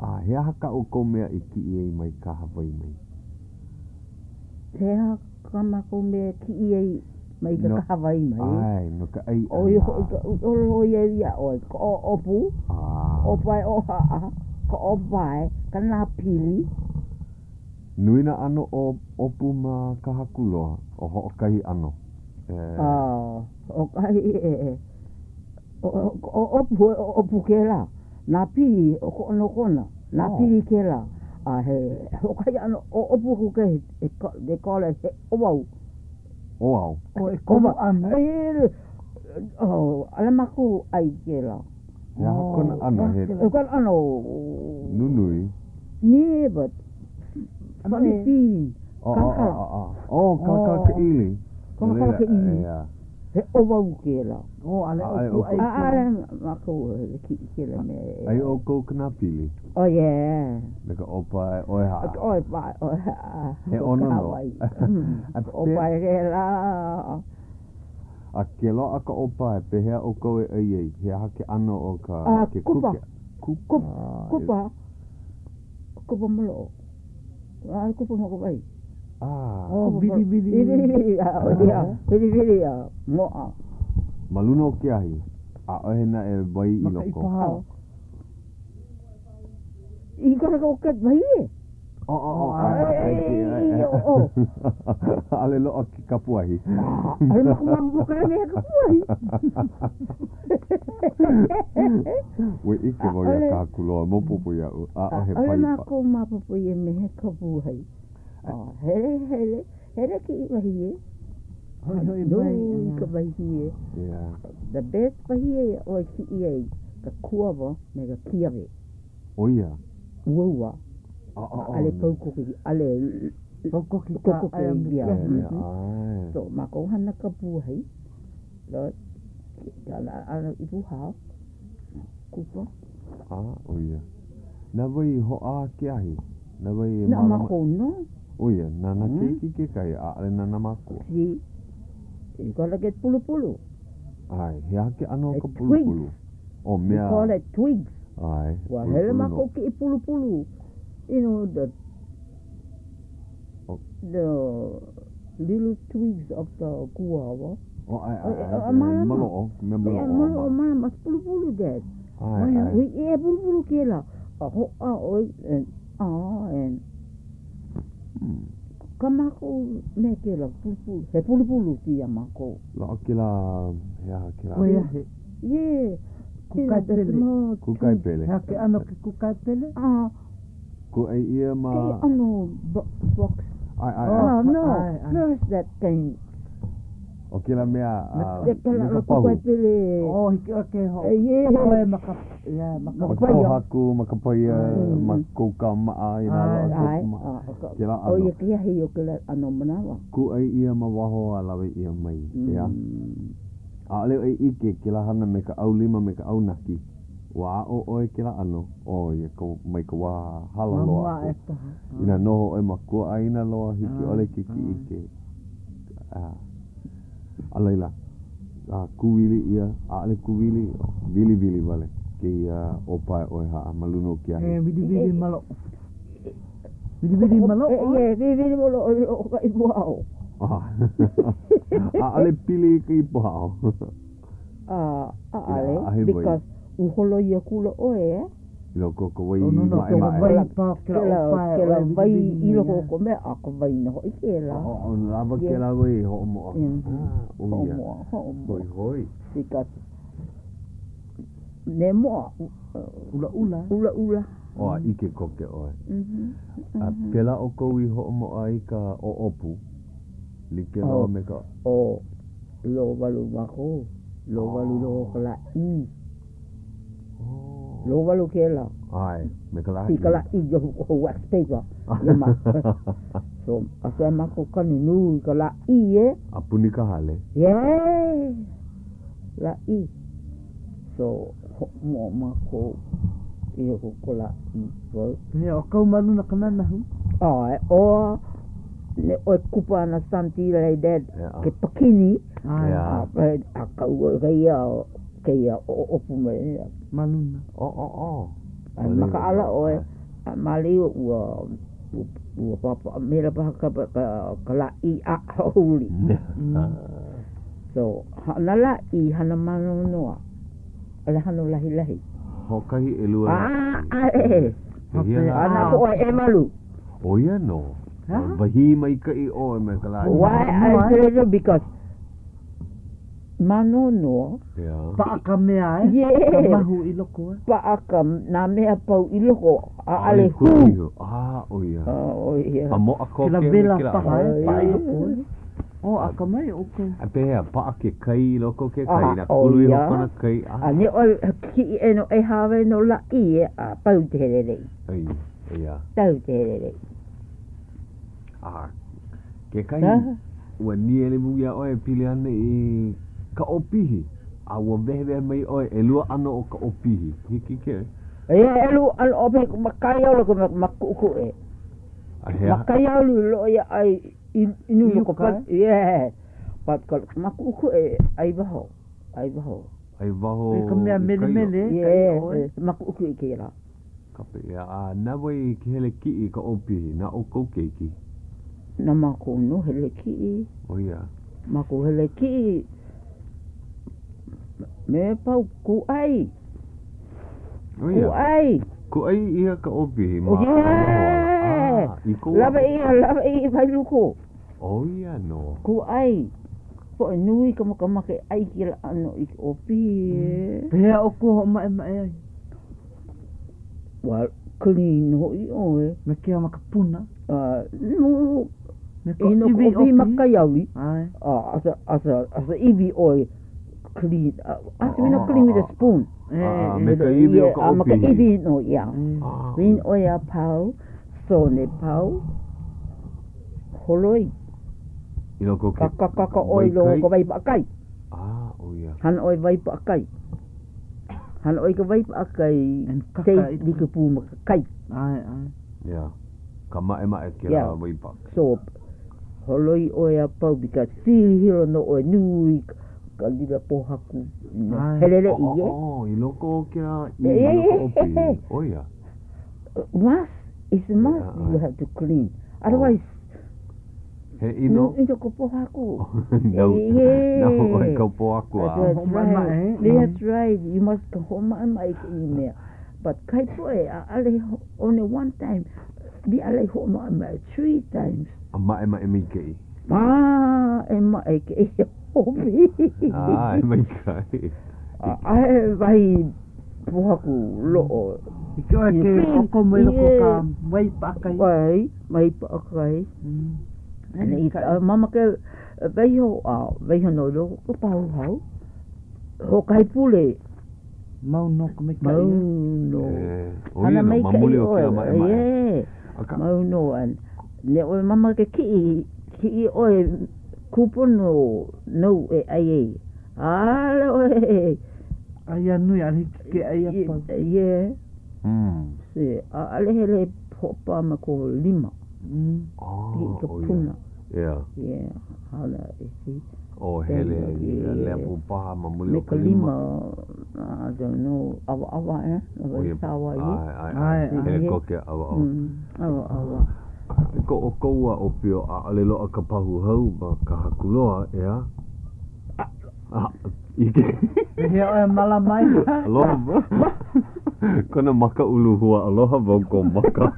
a he aha kā ʻoukou mea i kiʻi ai mai kahawai mai? He aha kā mākou mea e kiʻi ai mai ka kahawai mai? ʻAe, no ka ʻai ʻana. ʻO ia hoʻi kaʻu i ʻōlelo ai iā ʻoe, ka ʻoʻopu, ka ʻōpae ʻōhaʻa, ka ʻōpae, ka nāpili. Nui nā ʻano ʻoʻopu ma Kahakuloa, ʻo hoʻokahi ʻano. E. A, hoʻokahi e, ʻoʻopu, he ʻoʻopu kēlā. Nāpili, ʻokoʻa nō kona. Nāpili kēlā. A he hoʻokahi ʻano ʻoʻopu aku kekahi, they call it he ʻowau. ʻOwau. ʻO ʻekolu ʻano. Oh, ʻaʻole mākou ʻai kēlā. He aha kona ʻano? He. Kona ʻano. Nunui. Yeah, but funny feeling. Kalakala. Oh, kalakala ka ʻili. Kalakala ka ʻili. He ʻowau kēlā. Oh, ʻaʻole ʻoukou ʻai kēlā. ʻAʻole mākou kiʻi kēlā mea. ʻAi ʻoukou ka nāpili? Oh, yeah. Me ka ʻōpae ʻoe haʻa. Ka ʻōpae ʻoe haʻa. He ʻono nō. Ka ʻōpae kēlā. A ke loaʻa ka ʻōpae, pehea ʻoukou e ʻai ai? He aha ke ʻano o ka ke kupa? Kupa. Kupa. Kupa maloʻo. ʻAʻole kupa ma ka wai. Ah. Oh, wiliwili. Wiliwili, ia. Wiliwili, a moʻa. Ma luna o ke ahi, ʻaʻohe naʻe wai i Ma ka loko. ipo hao. I ka o ke wahie. Oh, oh, oh, ʻae, ʻae, ʻae, ʻae. ʻAʻole loaʻa ke kapuahi. ʻAʻole maʻamau ka mea kapuahi. Ua ʻike wau iā Kahakuloa, maopopo iaʻu, ʻaʻohe ʻAʻole paipa. mākou maopopo ia mea he kapuahi. Hele, hele, hele kiʻi wahie. Hoʻihoʻi mai. Nui ka wahie. The best wahie iā ʻoe kiʻi ai ka kuawa me ka kiawe. ʻO ia. Ua ua. ʻAʻole pau koke, ʻaʻole Pau koke ka ʻai a me ke ahi. ʻAe. So, mākou hana kapuahi. Ka ipu hao. Kupa. A, ʻo ia. Na wai i hoʻā ke ahi? Na wai e Na mālama? mākou nō. ʻO ia, na nā keiki kekahi, ʻaʻole na nā mākua. See, you gotta get pulupulu. ʻAe, he aha ke ʻano o ka pulupulu? ʻO We mea. call it twigs. ʻAe, Ua hele pulupulu nō. mākou kiʻi pulupulu, you know, the, the little twigs of the guava. ʻO, ʻae, ʻae, ʻae, ʻae, maloʻo, mea maloʻo. Maloʻo, malama, pulupulu that. ʻAe, ʻae. Ui, e pulupulu kēlā. A hoʻā ʻoe, and, a, and. Kā mākou mea kēlā, pulupulu, he pulupulu kēia mākou. Loaʻa kēlā, he aha kēlā? Koe ahe. Yeah. Kūkae pele. Kūkae pele. He aha ke ʻano ke kūkae pele? A. Kūʻai ʻia ma. Ke ʻano box. ʻAe, ʻae, ʻae. Oh, no. First that came. ʻO kēlā mea, me ka pahu. Oh, hiki ʻoe ke ho. Koe ma ka, yeah, ma ka. Ma ka pōhaku, ma ka paia, ma kou kāmaʻa i nā loaʻa kou kāmaʻa. Kēlā ʻano. ʻO ia ke ahi o kēlā ʻano manawa. Kūʻai ʻia ma waho a lawe ʻia mai, ʻeā? ʻAʻole ʻoe ʻike kēlā hana me ka ʻaulima me ka ʻaunaki. Ua aʻo ʻoe kēlā ʻano, ʻo ia ka, mai ka wā hala loa aku. Inā noho ʻoe ma kuaʻāina loa, hiki ʻole ke kiʻi ke, a laila. A kūwili ʻia, ʻaʻole kūwili, wiliwili wale kēia ʻōpae ʻoe haʻa ma luna o ke ahi. E wiliwili maloʻo. Wiliwili maloʻo? E, wiliwili maloʻo i loko o ka ipu hao. ʻAʻole pili i ka ipu hao. A, ʻaʻole, because u holo ia kula ʻoe, e? I loko o ka wai maʻemaʻe. Kela, kela wai i loko o ka mea, a ka wai nō hoʻi kēlā. O, lawa kēlā wai e hoʻomoʻa. Ah, ʻo ia. Hoʻomoʻa, hoʻomoʻa. Hoihoi. Because ne moʻa. ʻUlaʻula. ʻUlaʻula. O, a ʻike koke ʻoe. A pēlā ʻoukou i hoʻomoʻa ai ka ʻoʻopu, like loa me ka. O, lowalu mākou. Lowalu i loko o ka lāʻī. Lowalu kēlā. ʻAe, me ka lāʻī. I ka lāʻī, ho wax paper. Ia ma. So, a so mākou kanu nui ka lāʻī e. A puni ka hale. Yeah! Lāʻī. So, hoʻomoʻa mākou i loko o ka lāʻī. Pehea, ʻo kau ma luna ka nanahu? ʻAe, ʻo ne ʻoe kupa ana something like that, ke pakini, ʻAe. A kau ʻoe kēia kēia ʻoʻopu mai ia. Ma luna. O, o, o. A makaʻala ʻoe, a maliu ua, ua pāpaʻa maila paha ka, ka, ka lāʻī a hoʻohuli. So, nā lāʻī hana mānoanoa, ʻaʻole hana lahilahi. Hoʻokahi, ʻelua lāʻī. ʻAʻole. A na ko ʻoe ʻewalu. ʻO ia nō. Wahī maikaʻi ʻoe me ka lāʻī. Why I say so because Mānoanoa. Paʻa ka mea e, yeah. ka mahu i loko e. Paʻa ka, nā mea pau i loko, ʻaʻole hū. Ah, ʻo ia. Ah, ʻo ia. A moʻa koke Kela me wela kela paha e, paʻa i loko e. Oh, akamai ʻoukou. A pehea, paʻa ke kai i loko o ke kai, Ah, nā ʻo kulu iho ia. kona kai. Ah. A ne ʻoe kiʻi e no ʻehā wale nō lāʻī e, a pau te heleleʻi. Ai, ia. Pau te heleleʻi. A kekahi, ua nīele wau iā ʻoe e pili ana i ka ʻopihi, a ua wehewehe mai ʻoe, ʻelua ʻano o ka ʻopihi. Hiki ke? Ia, ʻelua ʻano ʻopihi ma kaiaulu ka ma kuʻukuʻe. A he aha? Ma kaiaulu loʻo ia ʻai i nui o ka pali. Yeah. But ka ma kuʻukuʻe ʻai waho, ʻai waho. ʻAi waho I ka mea i kai melemele, o. ka iʻa ʻoe. Yeah, ma kuʻukuʻe kēlā. Kape ʻia, a na wai i hele kiʻi i ka ʻopihi, na ʻoukou keiki? Na mākou nō hele kiʻi. ʻO ia. Mākou hele kiʻi me pau kūʻai. ʻO ia. Kūʻai. Kūʻai ʻia ka ʻopihi ma yeah! ka waho ala. A, i kou Lawe ʻia, lawe ʻia i Wailuku. ʻO ia nō. Kūʻai. Poʻe nui ka makemake ʻai kēlā ʻano i ka ʻopihi e. Pehea ʻoukou hoʻomaʻemaʻe ai? Ua clean hoʻi ʻoe. Me ke ma ka puna. No, Me ka i no iwi ka ʻopihi ma kaiauli. ʻAe. Asa, asa, asa iwi ʻoe clean. Asa we not clean with a spoon. A me ka iwi o ka ʻopihi. A me ka iwi nō, yeah. Clean ʻoe a pau, so ne pau, holoi. I loko o ke Kakakaka ʻoe i loko o ka wai paʻakai. Ah, ʻo ia. Hana ʻoe wai paʻakai. Hana ʻoe i ka wai paʻakai, take like pū ma ka kai. ʻAe, ʻae. Yeah. Ka maʻemaʻe kēlā wai paʻakai. So, holoi ʻoe a pau because hihilo nō ʻoe nui ka lila pōhaku heleleʻi, yeah. Oh, oh, i loko o kēlā iwi o ka ʻopihi, ʻo ia. Must, it's must you have to clean. Otherwise, He ʻino. Nui ʻino ka pōhaku. Nau, nau ʻoe ka pōhaku a. That's right. That's right. You must hoʻomaʻemaʻe i kēia mea. But kahi poʻe, ʻaʻole only one time, ʻaʻole hoʻomaʻemaʻe three times. A maʻemaʻe maikaʻi. Maʻemaʻe kēia ʻopihi. ʻAe, maikaʻi. ʻAʻohe wahi pōhaku loʻo. Hiki ʻoe ke ʻoko mai loko o ka wai paʻakai. Wai, wai paʻakai. Mm. Mamake waiho, a waiho nō i loko o ka pahuhau. Hoʻokahi pule. Mau nō ka maikaʻi. Mau nō. ʻO ia nō, ma muli o kēlā maʻemaʻe. Yeah. Mau nō. Ne ʻoe mamake kiʻi, kiʻi ʻoe kūpono nou e ʻai ai. ʻAʻole ʻoe. ʻAi a nui, ʻaʻole hiki ke ʻai a pau. Yeah. ʻAʻole hele hoʻopā ma kou lima. Oh, I ka puna. Yeah. Yeah, ʻaʻole i see. Oh, hele ia lepo paha ma muli Me o ka ka lima. lima, I don't know, ʻawaʻawa, eh? Oh, yeah. ʻAe, ʻae, ʻae. Hele koke ʻawaʻawa. ʻAwaʻawa. I ko ʻoukou wā ʻōpio, ʻaʻole loaʻa ka pahu hau ma Kahakuloa, ʻeā? ʻIke. Pehea ʻoe mālama ai? Aloha wau. Kona maka uluhua, aloha wau kou maka.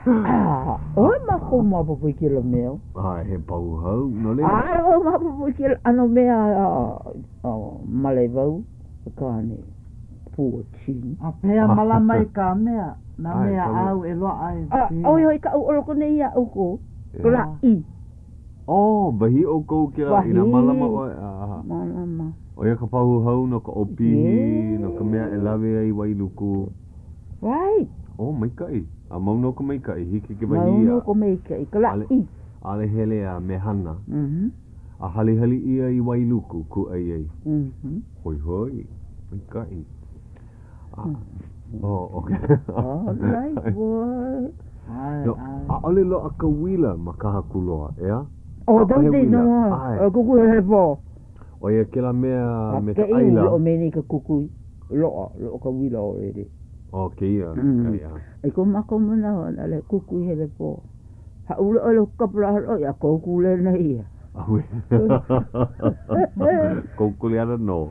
ʻAʻole mākou maopopo i kēlā mea. A he pahu hau, no laila. ʻAʻole maopopo i kēlā ʻano mea male wau i kāne 14. A pehea mālama i ka mea, nā mea āu e loaʻa ai? A ʻo ia hoʻi kaʻu ʻoloko nei iā ʻoukou, ka lāʻi. Oh, wahī ʻoukou kēlā, inā mālama ʻoe, aha. Mālama. ʻO ia ka pahu hau no ka ʻopihi, no ka mea e lawe ai i Wailuku. Right. Oh, maikaʻi. A mau nō ka maikaʻi, hiki ke wahī. Mau nō ka maikaʻi, ka lāʻi. ʻAʻole hele a mehana. A halihali ʻia i Wailuku, kūʻai ai. Hoihoi, maikaʻi. Oh, okay. All right, boy. No, ʻaʻole loaʻa ka uila ma Kahakuloa, ʻeā? Oh, don't they know? ʻAe. Kukui he pō. ʻO ia kēlā mea me ka ʻaila. Loʻo me nei ka kukui. Loaʻa, loaʻa ka uila already. Oh, kēia, ʻeā. I ko mākou manawa, na le kukui hele pō. Hāʻule ʻoe i ka pala ia kou kuleana ia. ʻAuē. Kou kuleana nō.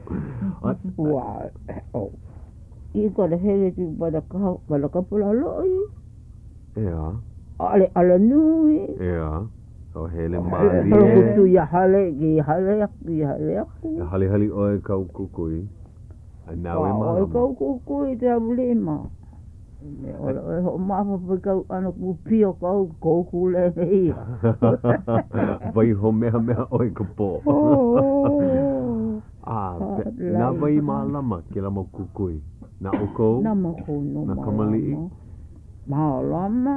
Ua, oh. You gotta hele to by the by the Kapalaloʻi. ʻEā. ʻAʻole alanui. ʻEā. O hele mālie. Hele kuku ia hale, i hale aku, i hale aku. E halihali ʻoe kau kukui. A nāu e mālama. ʻOe kau kukui te aulima. Me ʻole ʻoe hoʻomaopopo i kau ʻano kūpio kau kou kuleana ia. Waiho mehameha ʻoe i ka pō. A, na wai mālama kēlā mau kukui? Na ʻoukou? Na mākou nō mālama. Na kamaliʻi? Mālama.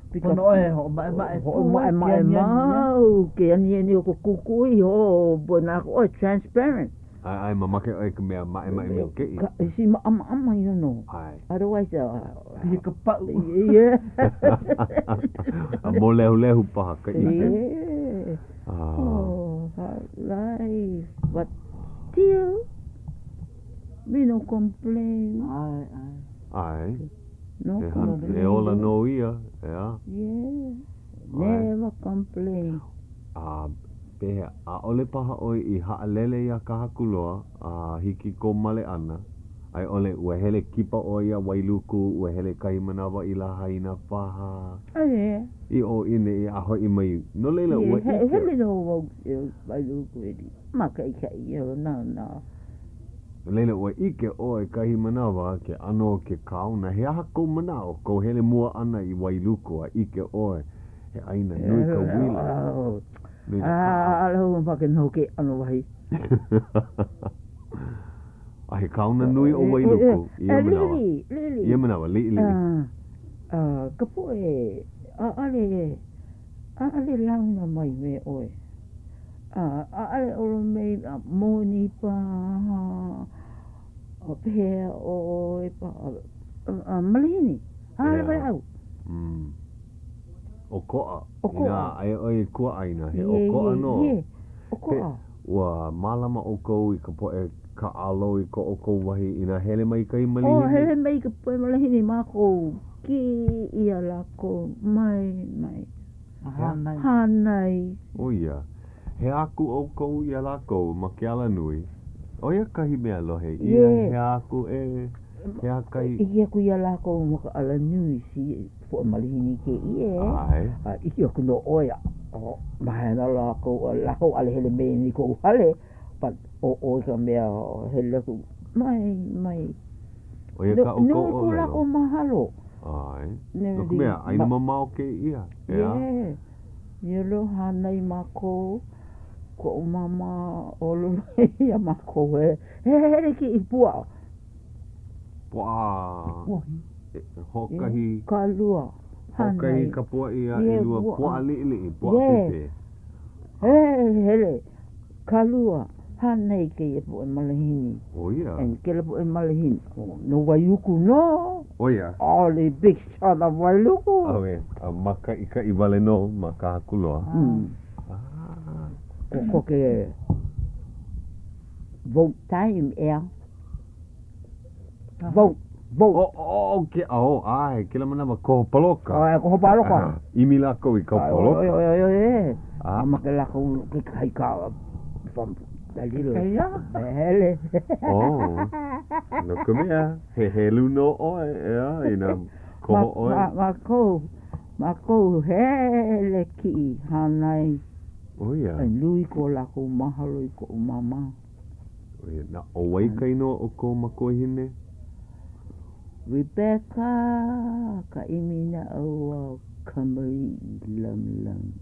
Pono ʻoe e hoʻomaʻemaʻe pū Hoʻomaʻemaʻe mau ke aniani o ka kukui, oh boy, nā ʻoe transparent. ʻAe, ʻae, mamake ʻoe i ka mea maʻemaʻe maikaʻi. Ka, si maʻamaʻama, you know. ʻAe. Otherwise, Pihi ka paʻu. Yeah. A mōlehulehu paha ka ʻike. Yeah. Oh, hard life. But still, me no complain. ʻAe, ʻae. ʻAe. No complain. He ola nō ia, ʻeā? Yeah. Never complain. A pehea, ʻaʻole paha ʻoe i haʻalele iā Kahakuloa a hiki kou male ʻana, a i ʻole, ua hele kipa ʻoe iā Wailuku, ua hele kahi manawa i Lahaina paha, i ʻō i ʻaneʻi a hoʻi mai, no laila, ua ʻike. He hele nō wau i Wailuku e mākaʻikaʻi, you know, nā, nā. No laila, ua ʻike ʻoe kahi manawa ke ʻano o ke kaona, he aha kou manaʻo, kou hele mua ʻana i Wailuku a ʻike ʻoe He ʻāina nui ka uila. Nui nā kaʻa. ʻAʻole wau mamake noho kēia ʻano wahi. A he kaona nui ʻo Wailuku i ia manawa. Liʻiliʻi. I ia manawa, liʻiliʻi. Ka poʻe ʻaʻole, ʻaʻole launa mai me ʻoe. ʻAʻole ʻolomei moni paha, pehea ʻoe paha, malihini, ʻaʻole waleʻau. ʻOkoʻa. Inā aia ʻoe i kuaʻāina, he ʻokoʻa nō. ʻOkoʻa. Ua mālama ʻoukou i ka poʻe kāʻalo i ko ʻoukou wahi inā hele mai kahi malihini? Oh, hele mai ka poʻe malihini mākou kī ʻia lākou mai, mai. Hānai. Hānai. ʻO ia. Hea aku ʻoukou iā lākou ma ke alanui? ʻO ia kahi mea lohe ʻia, hea aku e, hea kahi. ʻIke aku iā lākou ma ka alanui, see, poʻe malihini kēia e. ʻAe. A ʻike aku nō ʻoe, mahana lākou, lākou ʻaʻole hele mai i koʻu hale, but ʻo ʻoe ka mea hele aku, mai, mai. ʻO ia kā ʻoukou ʻōlelo. Nui ko lākou mahalo. ʻAe. No ka mea, ʻāina mamao kēia, ʻeā? Yeah. You know, hānai mākou, koʻu māmā ʻōlelo iā mākou e hele kiʻi puaʻa. Puaʻa. Hoʻokahi. Kālua. Hoʻokahi kapuaʻi a ʻelua puaʻa liʻiliʻi, puaʻa pēpē. Hele, hele, kālua. Hānai kēia poʻe malihini. ʻO ia. And kēlā poʻe malihini, oh, no Wailuku nō. ʻO ia. ʻAʻole big shot of Wailuku. ʻAwe, a mākaʻikaʻi wale nō ma Kahakuloa. Mm. Ah. Kokoke vote time, ʻeā. Vote, vote. Oh, oh, ke, oh, ʻae, kēlā manawa koho paloka. ʻAe, koho paloka. ʻImi lākou i ka paloka. ʻOe, ʻoe, ʻoe, ʻoe. A make lākou kekahi ka from the little. Hele. Oh, no ka mea, he helu nō ʻoe, ʻeā, inā koho ʻoe. Ma, mākou, mākou hele kiʻi hānai. ʻO ia. A nui ko lākou mahalo i koʻu māmā. Na ʻo wai ka inoa o kou makuahine? Rebecca Kaʻiminaʻauao Kamaliʻi Lamlami.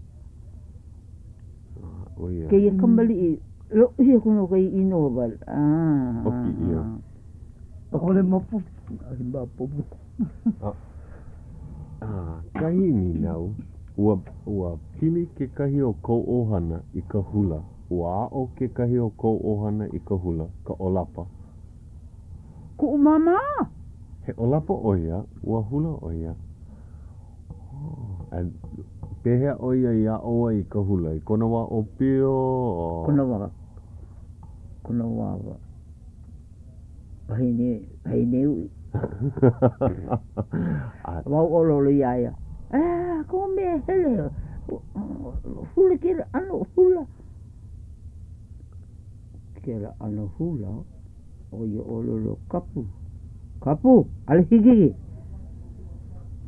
ʻO ia. Kēia kamaliʻi, loʻihi aku nō kēia inoa wale. ʻOki ʻia. ʻAʻole maopopo. ʻAʻole maopopo. Kahi nīnau, ua, ua pili kekahi o kou ʻohana i ka hula? Ua aʻo kekahi o kou ʻohana i ka hula, ka ʻōlapa? Kuʻu māmā! He ʻōlapa ʻo ia, ua hula ʻo ia. Oh, and pehea ʻo ia i aʻo ai i ka hula? I kona wā ʻōpio? Or? Kona wā, kona wā wahine, wahine uʻi. Wau ʻōlelo iā ia, E, kohu mea hele, hula kēlā ʻano hula. Kēlā ʻano hula, ʻo ia ʻōlelo kapu, kapu, ʻaʻole hiki.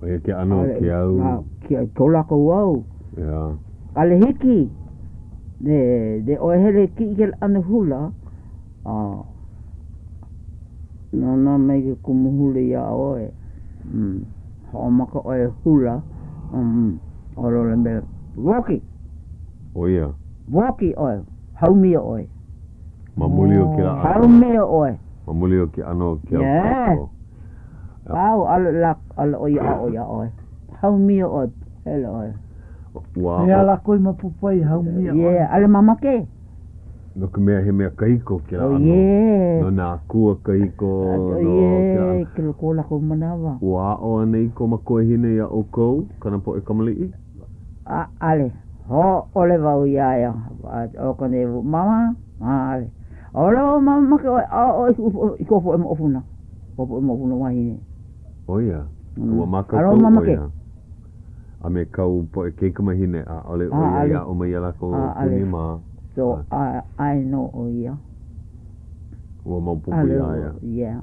ʻO ia ke ʻano o ke au. Ke, ko lākou au. Yeah. ʻAʻole hiki, ne, ne ʻoe hele kiʻi kēlā ʻano hula, A nānā mai ke kumu hula iā ʻoe, hoʻomaka ʻoe e hula, ʻōlelo maila, Wōki! ʻO ia. Wōki ʻoe, haumia ʻoe. Ma muli o kēlā ʻano. Haumia ʻoe. Ma muli o ke ʻano o ke au kākou. Pau, ʻaʻole lā, ʻaʻole ʻo ia aʻo iā ʻoe. Haumia ʻoe, hele ʻoe. Ua aʻo. Pehea lākou i maopopo ai haumia ʻoe? Yeah, ʻaʻole mamake. No ka mea, he mea kahiko kēlā ʻano. No nā akua kahiko, no kēlā ʻano. Kēlā ko lākou manawa. Ua aʻo anei kou makuahine iā ʻoukou, kāna poʻe kamaliʻi? ʻAʻole. Hōʻole wau iā ia. ʻO ka nei, Mama, ʻaʻole. ʻAʻole wau mamake ʻoe aʻo i kou poʻe moʻopuna, kou poʻe moʻopuna wahine. ʻO ia, ua mākaukau ʻo ia. A me kāu poʻe kaikamahine, ʻaʻole ʻo ia i aʻo mai iā lākou puni ma. So, ʻae nō ʻo ia. Ua maopopo iā ia. Yeah.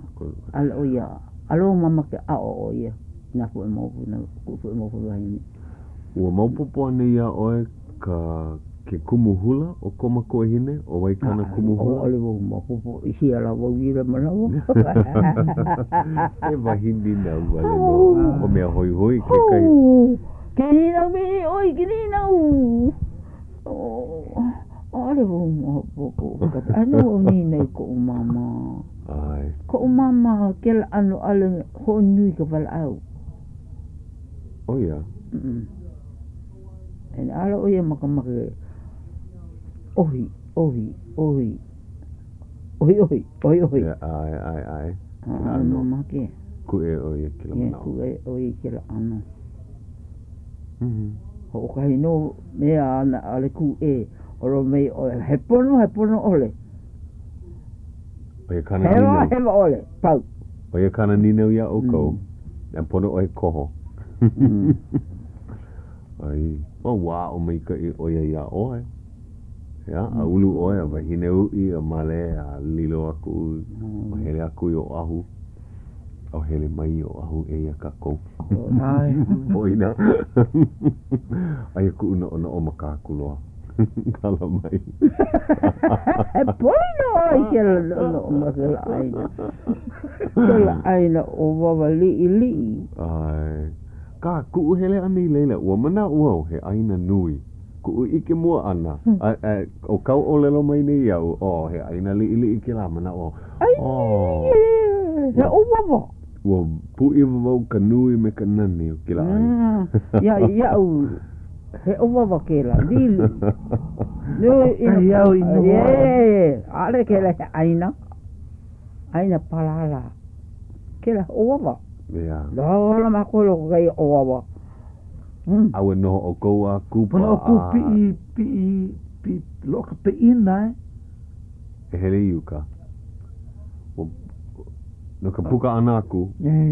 ʻAʻole ʻo ia, ʻaʻole wau mamake aʻo ʻo ia i nā poʻe moʻopuna, kuʻu poʻe moʻopuna wahine. Ua maopopo anei iā ʻoe ka ke kumu hula o kou makuahine? ʻO wai kāna kumu hula? ʻAʻole wau maopopo i hea lā wau i ia manawa. He wahi nīnau wale nō. ʻO mea hoihoi kekahi. Ke nīnau mai nei ʻoe i ke nīnau. ʻAʻole wau maopopo. ʻAʻole nō wau nīnau i koʻu māmā. ʻAe. Koʻu māmā kēlā ʻano ʻaʻole hoʻonui i ka walaʻau. ʻO ia. And ʻaʻole ʻo ia makemake ʻohi, ʻohi, ʻohi, ʻohiʻohi, ʻohiʻohi. Yeah, ʻae, ʻae, ʻae. ʻAʻole mamake. Kūʻē ʻo ia kēlā manaʻo. Yeah, kūʻē ʻo ia i kēlā ʻano. Hoʻokahi nō mea āna ʻaʻole kūʻē, ʻōlelo mai ʻoe, he pono, he pono ʻole. ʻO ia kāna nīnau. Hewa, hewa ʻole, pau. ʻO ia kāna nīnau iā ʻoukou, a pono ʻoe koho. ʻAe, ua aʻo maikaʻi ʻo ia iā ʻoe. Ia, a ulu ʻoe a wahine uʻi a male a lilo aku, a hele aku i Oʻahu. A hele mai i Oʻahu, eia kākou. ʻAe. Poina. Aia kuʻu noʻonoʻo ma Kahakuloa. Kala mai. He poina ʻoe i kēlā noʻonoʻo ma kēlā ʻāina. Kēlā ʻāina ʻowawa liʻiliʻi. ʻAe. Kā kuʻu hele ʻana i laila, ua manaʻo au he ʻāina nui. Kuʻu ʻike mua ʻana, a, a, ʻo kāu ʻōlelo mai nei iaʻu, oh, he ʻāina liʻiliʻi kēlā, manaʻo au, oh. He ʻowawa. Ua pūʻiwa wau ka nui me ka nani o kēlā ʻāina. Ia, iaʻu. He ʻowawa kēlā, liʻiliʻi. Nui ʻino. Kahi au i noho ai. Yeah, ʻaʻole kēlā he ʻāina, ʻāina palālā. Kēlā he ʻowawa. Yeah. Loa mākou i loko o kēia ʻowawa. Mm. A ua noho ʻoukou a kupa Pono a. ʻoukou piʻi, piʻi, piʻi, loaʻa ka piʻina e. E hele i uka. Ua, no ka puka ʻana aku,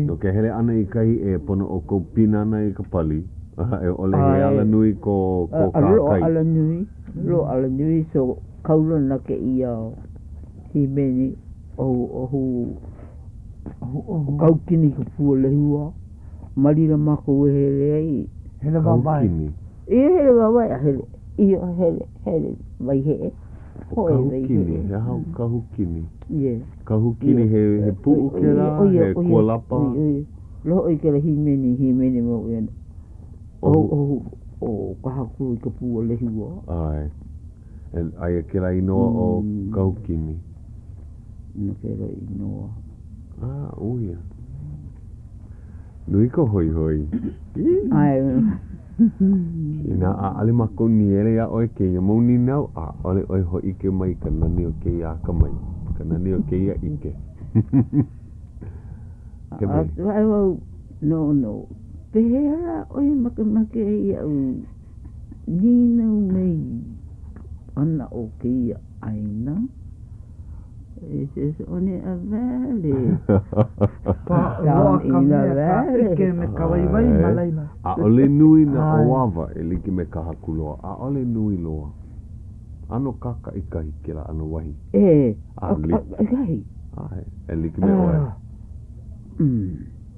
no ke hele ʻana i kahi ʻē, pono ʻoukou pinana i ka pali, a i ʻole he alanui ko, ko A loaʻa kahakai. alanui, loaʻa alanui, so kaulana kēia hīmeni ʻohuʻohu, Kahukini i ka pua lehua. Ma laila mākou e hele ai. Hele wāwae. Kahukini. Ia hele wāwae a hele, ia hele, hele Waiheʻe. ʻO Kahukini, he aha ʻo Kahukini? Yeah. Kahukini he, he puʻu kēlā, he kualapa? Lohe ʻoe i kēlā hīmeni, hīmeni mau ʻia. ʻOhuʻohu ʻo Kahaku i ka pua lehua. ʻAe. E, aia kēlā inoa ʻo Kahukini. No kēlā inoa. Ah, ʻo ia. Nui ka hoihoi. ʻAe. Inā ʻaʻole mākou nīele iā ʻoe kēia mau nīnau, ʻaʻole ʻoe hōʻike mai i ka nani o kēia akamai, ka nani o kēia ʻike. He A wae wau, noʻonoʻo, pehea lā ʻoe makemake ai iaʻu nīnau mai ʻana o kēia ʻāina? It is only a valley. Loaʻa ka mea ka ʻike me ka waiwai ma laila. ʻAʻole nui nā ʻoawa e like me Kahakuloa. ʻAʻole nui loa. ʻAno kākaʻikahi kēlā ʻano wahi. E, kākaʻikahi. ʻAe, e like me ʻoe.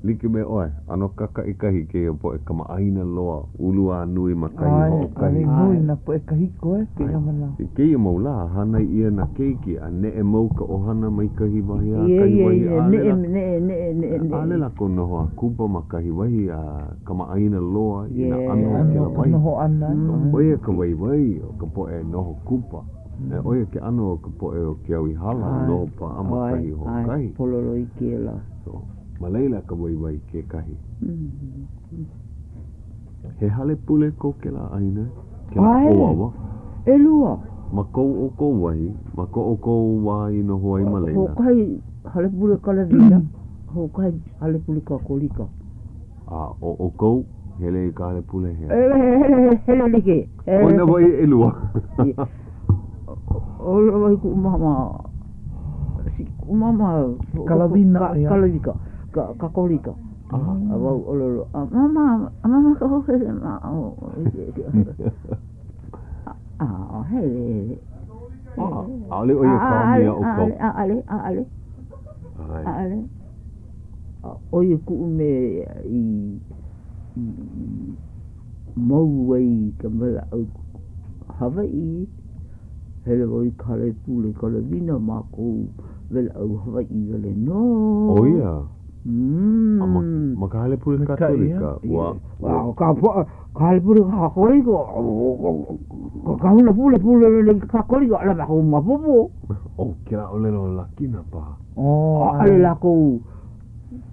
Like me ʻoe, ʻano kākaʻikahi kēia poʻe kamaʻāina loa, ulu a nui ma kahi hoʻokahi. ʻAe, nui nā poʻe kahiko e kēia manawa. I kēia mau lā, hānai ʻia nā keiki a neʻe mau ka ʻohana mai kahi wahi a kahi wahi. ʻAʻole neʻe, neʻe, neʻe, neʻe. ʻAʻole lākou noho a kupa ma kahi wahi a kamaʻāina loa i nā ʻano o kēlā wahi. Noho ʻana. ʻO ia ka waiwai o ka poʻe noho kupa. E ʻo ia ke ʻano o ka poʻe o ke au i hala, noho paʻa ma kahi hoʻokahi. ʻAe, pololei kēlā. So, ma laila ka waiwai kekahi. He hale pule ko kēlā ʻāina, kēlā ʻoawa? ʻElua. Ma ko ʻoukou wahi, ma ko ʻoukou wā i noho ai ma laila? Hoʻokahi hale pule Kalawina, hoʻokahi hale pule Kakolika. A ʻo ʻoukou, hele i ka hale pule hea? Hele, hele, hele like. ʻO nā wahi ʻelua. ʻŌlelo wau i kuʻu māmā, kuʻu māmā, Kalawina ʻo ia. Kalawika, Kakolika. A wau ʻōlelo, a māmā, a māmā ka hele ma o. A, hele, hele. ʻAʻole ʻo ia kaomi iā ʻoukou. ʻAʻole, ʻaʻole, ʻaʻole. ʻO ia kuʻu mea i mau ai ka weleʻau Hawaiʻi, hele wau i ka hale pule Kalawina mākou weleʻau Hawaiʻi wale nō. ʻO ia? A ma, ma ka hale pule Katolika, ua, ua. Ka, ka hale pule Kakolika, ka kahuna pule pule lele Kakolika, ʻaʻole mākou maopopo. ʻO kēlā ʻōlelo Lakina paha. ʻAʻole lākou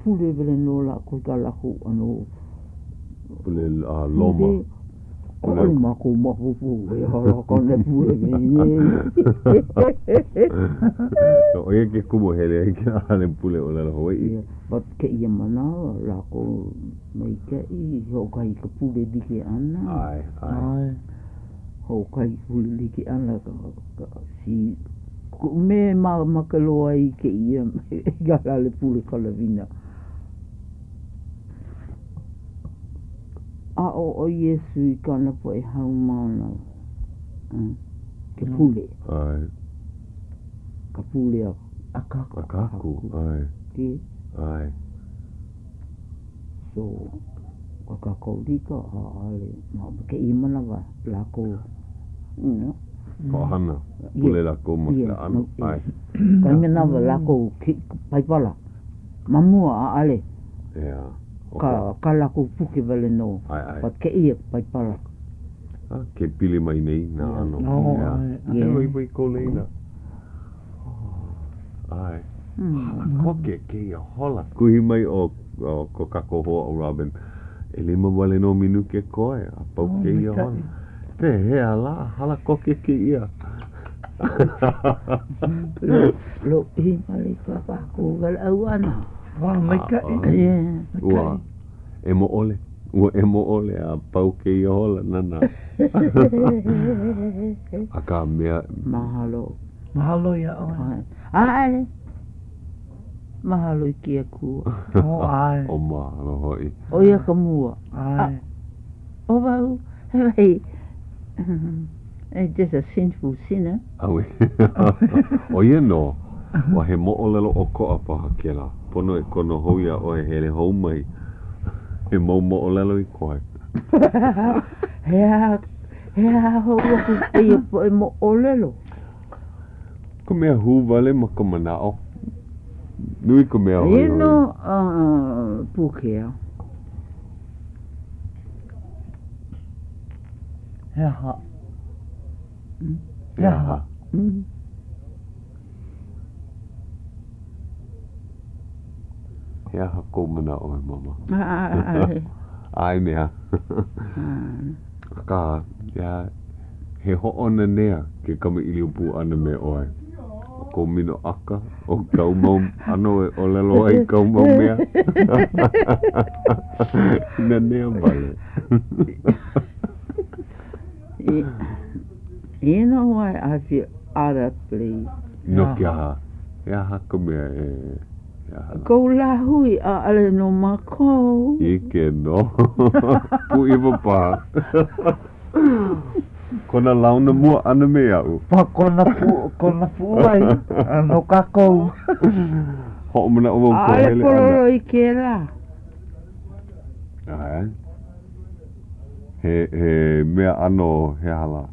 pule wale nō lākou i kā lākou ʻano pule a Loma. ʻAʻole mākou maopopo he aha lā kāna pule nei. So, ʻo ia ke kumu hele ai kēlā hale pule ʻōlelo Hawaiʻi. Yeah, but kēia manawa lākou maikaʻi hoʻokahi ka pule like ʻana. ʻAe, ʻae. Hoʻokahi pule like ʻana ka, ka, si, kuʻu mea e makemake loa ai i kēia i ka hale pule Kalawina. Aʻo ʻo Iesū i kāna poʻe haumāna ke pule. ʻAe. Ka pule a, a ka Haku. A ka Haku, ʻae. ʻAe. So, ka Kakolika, ʻaʻole, ma kēia manawa lākou, you know. Hoʻohana, pule lākou ma kēlā ʻano, ʻae. Kahi manawa lākou kiʻi Paipala, ma mua ʻaʻole. Yeah. Ka, kā lākou puke wale nō. ʻAe, ʻae. But kēia Paipala. A, ke pili mai nei nā ʻano. Oh, ʻae. Yeah. He waiwai ko laila. ʻAe. Hala koke kēia hola. Kuhi mai ʻo ko kākou hoa ʻo Robin. ʻElima wale nō minuke koe a pau Oh, kēia maikaʻi. hola. Pehea lā, hala koke kēia. Lōʻihi wale kā kākou walaʻau ʻana. Wā, maikaʻi. Yeah. Ua ʻemo ʻole, ua ʻemo ʻole a pau kēia hola nana. Akā, mea. Mahalo. Mahalo iā ʻoe. ʻAʻole. Mahalo i ke Akua. Oh, ʻae. O mahalo hoʻi. ʻO ia ka mua. ʻAe. ʻO wau, he wahi, just a sinful sinner. ʻAue. ʻO ia nō. Ua he moʻolelo ʻokoʻa paha kēlā. Pono e kono hou iā ʻoe e hele hou mai. He mau moʻolelo i koe. He aha, he aha hou aku kēia poʻe moʻolelo? Ka mea hū wale ma ka manaʻo. Nui ka mea hoihoi. Aia nō a Pūkea. He aha? He aha? He aha kou manaʻo e Mama? ʻAʻole. ʻAe mea. Akā, yeah, he hoʻonanea ke kamaʻilio pū ʻana me ʻoe. ʻO kou minoʻaka, ʻo kāu mau ʻano e ʻōlelo ai kāu mau mea. Nanea wale. You know why I feel out of place? No ke aha? He aha ka mea e he aha lā? Kou lāhui, ʻaʻole no mākou. ʻIke nō. Pūʻiwa paha. Kona launa mua ʻana me aʻu. Pa kona pu, kona puʻuwai, a no kākou. Hoʻomanaʻo wau i kou ʻAʻole hele ʻana. pololo i kēlā. ʻAe. He, he mea ʻano he aha lā?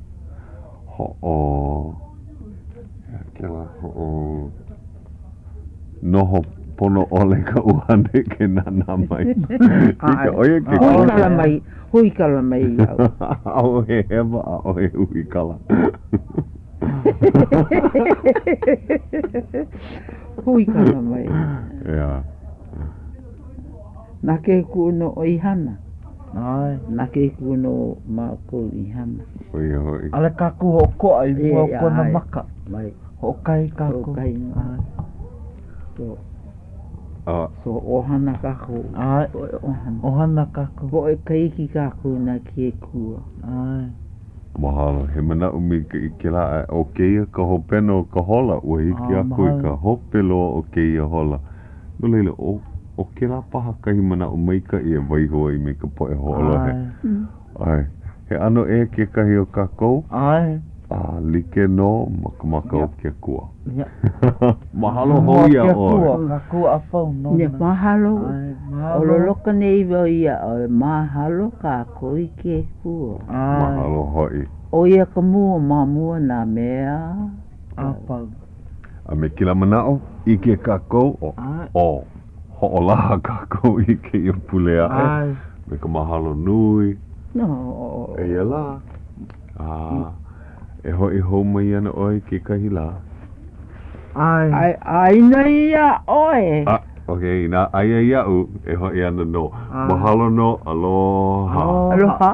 Hoʻo, he aha kēlā? Hoʻo noho pono ʻole ka ʻuhane ke nānā mai. ʻIke ʻo ia ke Huikala mai, huikala mai iaʻu. ʻAʻohe hewa, ʻaʻohe huikala. Huikala mai. Yeah. Na ke Akua nō i hana. ʻAe. Na ke Akua nō mākou i hana. ʻO ia hoʻi. ʻAʻole kākou hoʻokoʻa i mua o kona maka. Mai. Hoʻokahi kākou. Hoʻokahi nō. ʻAe. So, A. so ʻohana kākou. ʻAe. Poʻe ʻohana. ʻOhana kākou. Poʻe keiki kākou na ke Akua. ʻAe. Mahalo. He manaʻo maikaʻi kēlā. A ʻo kēia ka hopena o ka hola. Ua hiki aku i ka hope loa o kēia hola. No laila, ʻo, ʻo kēlā paha kahi manaʻo maikaʻi e waiho ai me ka poʻe hoʻolohe. ʻAe. He ʻano ʻē kekahi o kākou. ʻAe. A like nō ma ka maka o ke Akua. Mahalo hou iā ʻoe. Ke Akua, kākou a pau nona. Ia, mahalo. ʻAe, mahalo. ʻO loloka nei wau iā ʻoe, mahalo kākou i ke Akua. ʻAe. Mahalo hoʻi. ʻO ia ka mua ma mua nā mea a pau. A me kēlā manaʻo, ʻike kākou, ʻo, ʻo, hoʻolaha kākou i kēia pule aʻe me ka mahalo nui. Eia lā, a e hoʻi hou mai ana ʻoe i kekahi lā. ʻAe, ʻaina iā ʻoe. A, okay, inā aia iaʻu, e hoʻi ana nō. Mahalo nō, aloha. Aloha.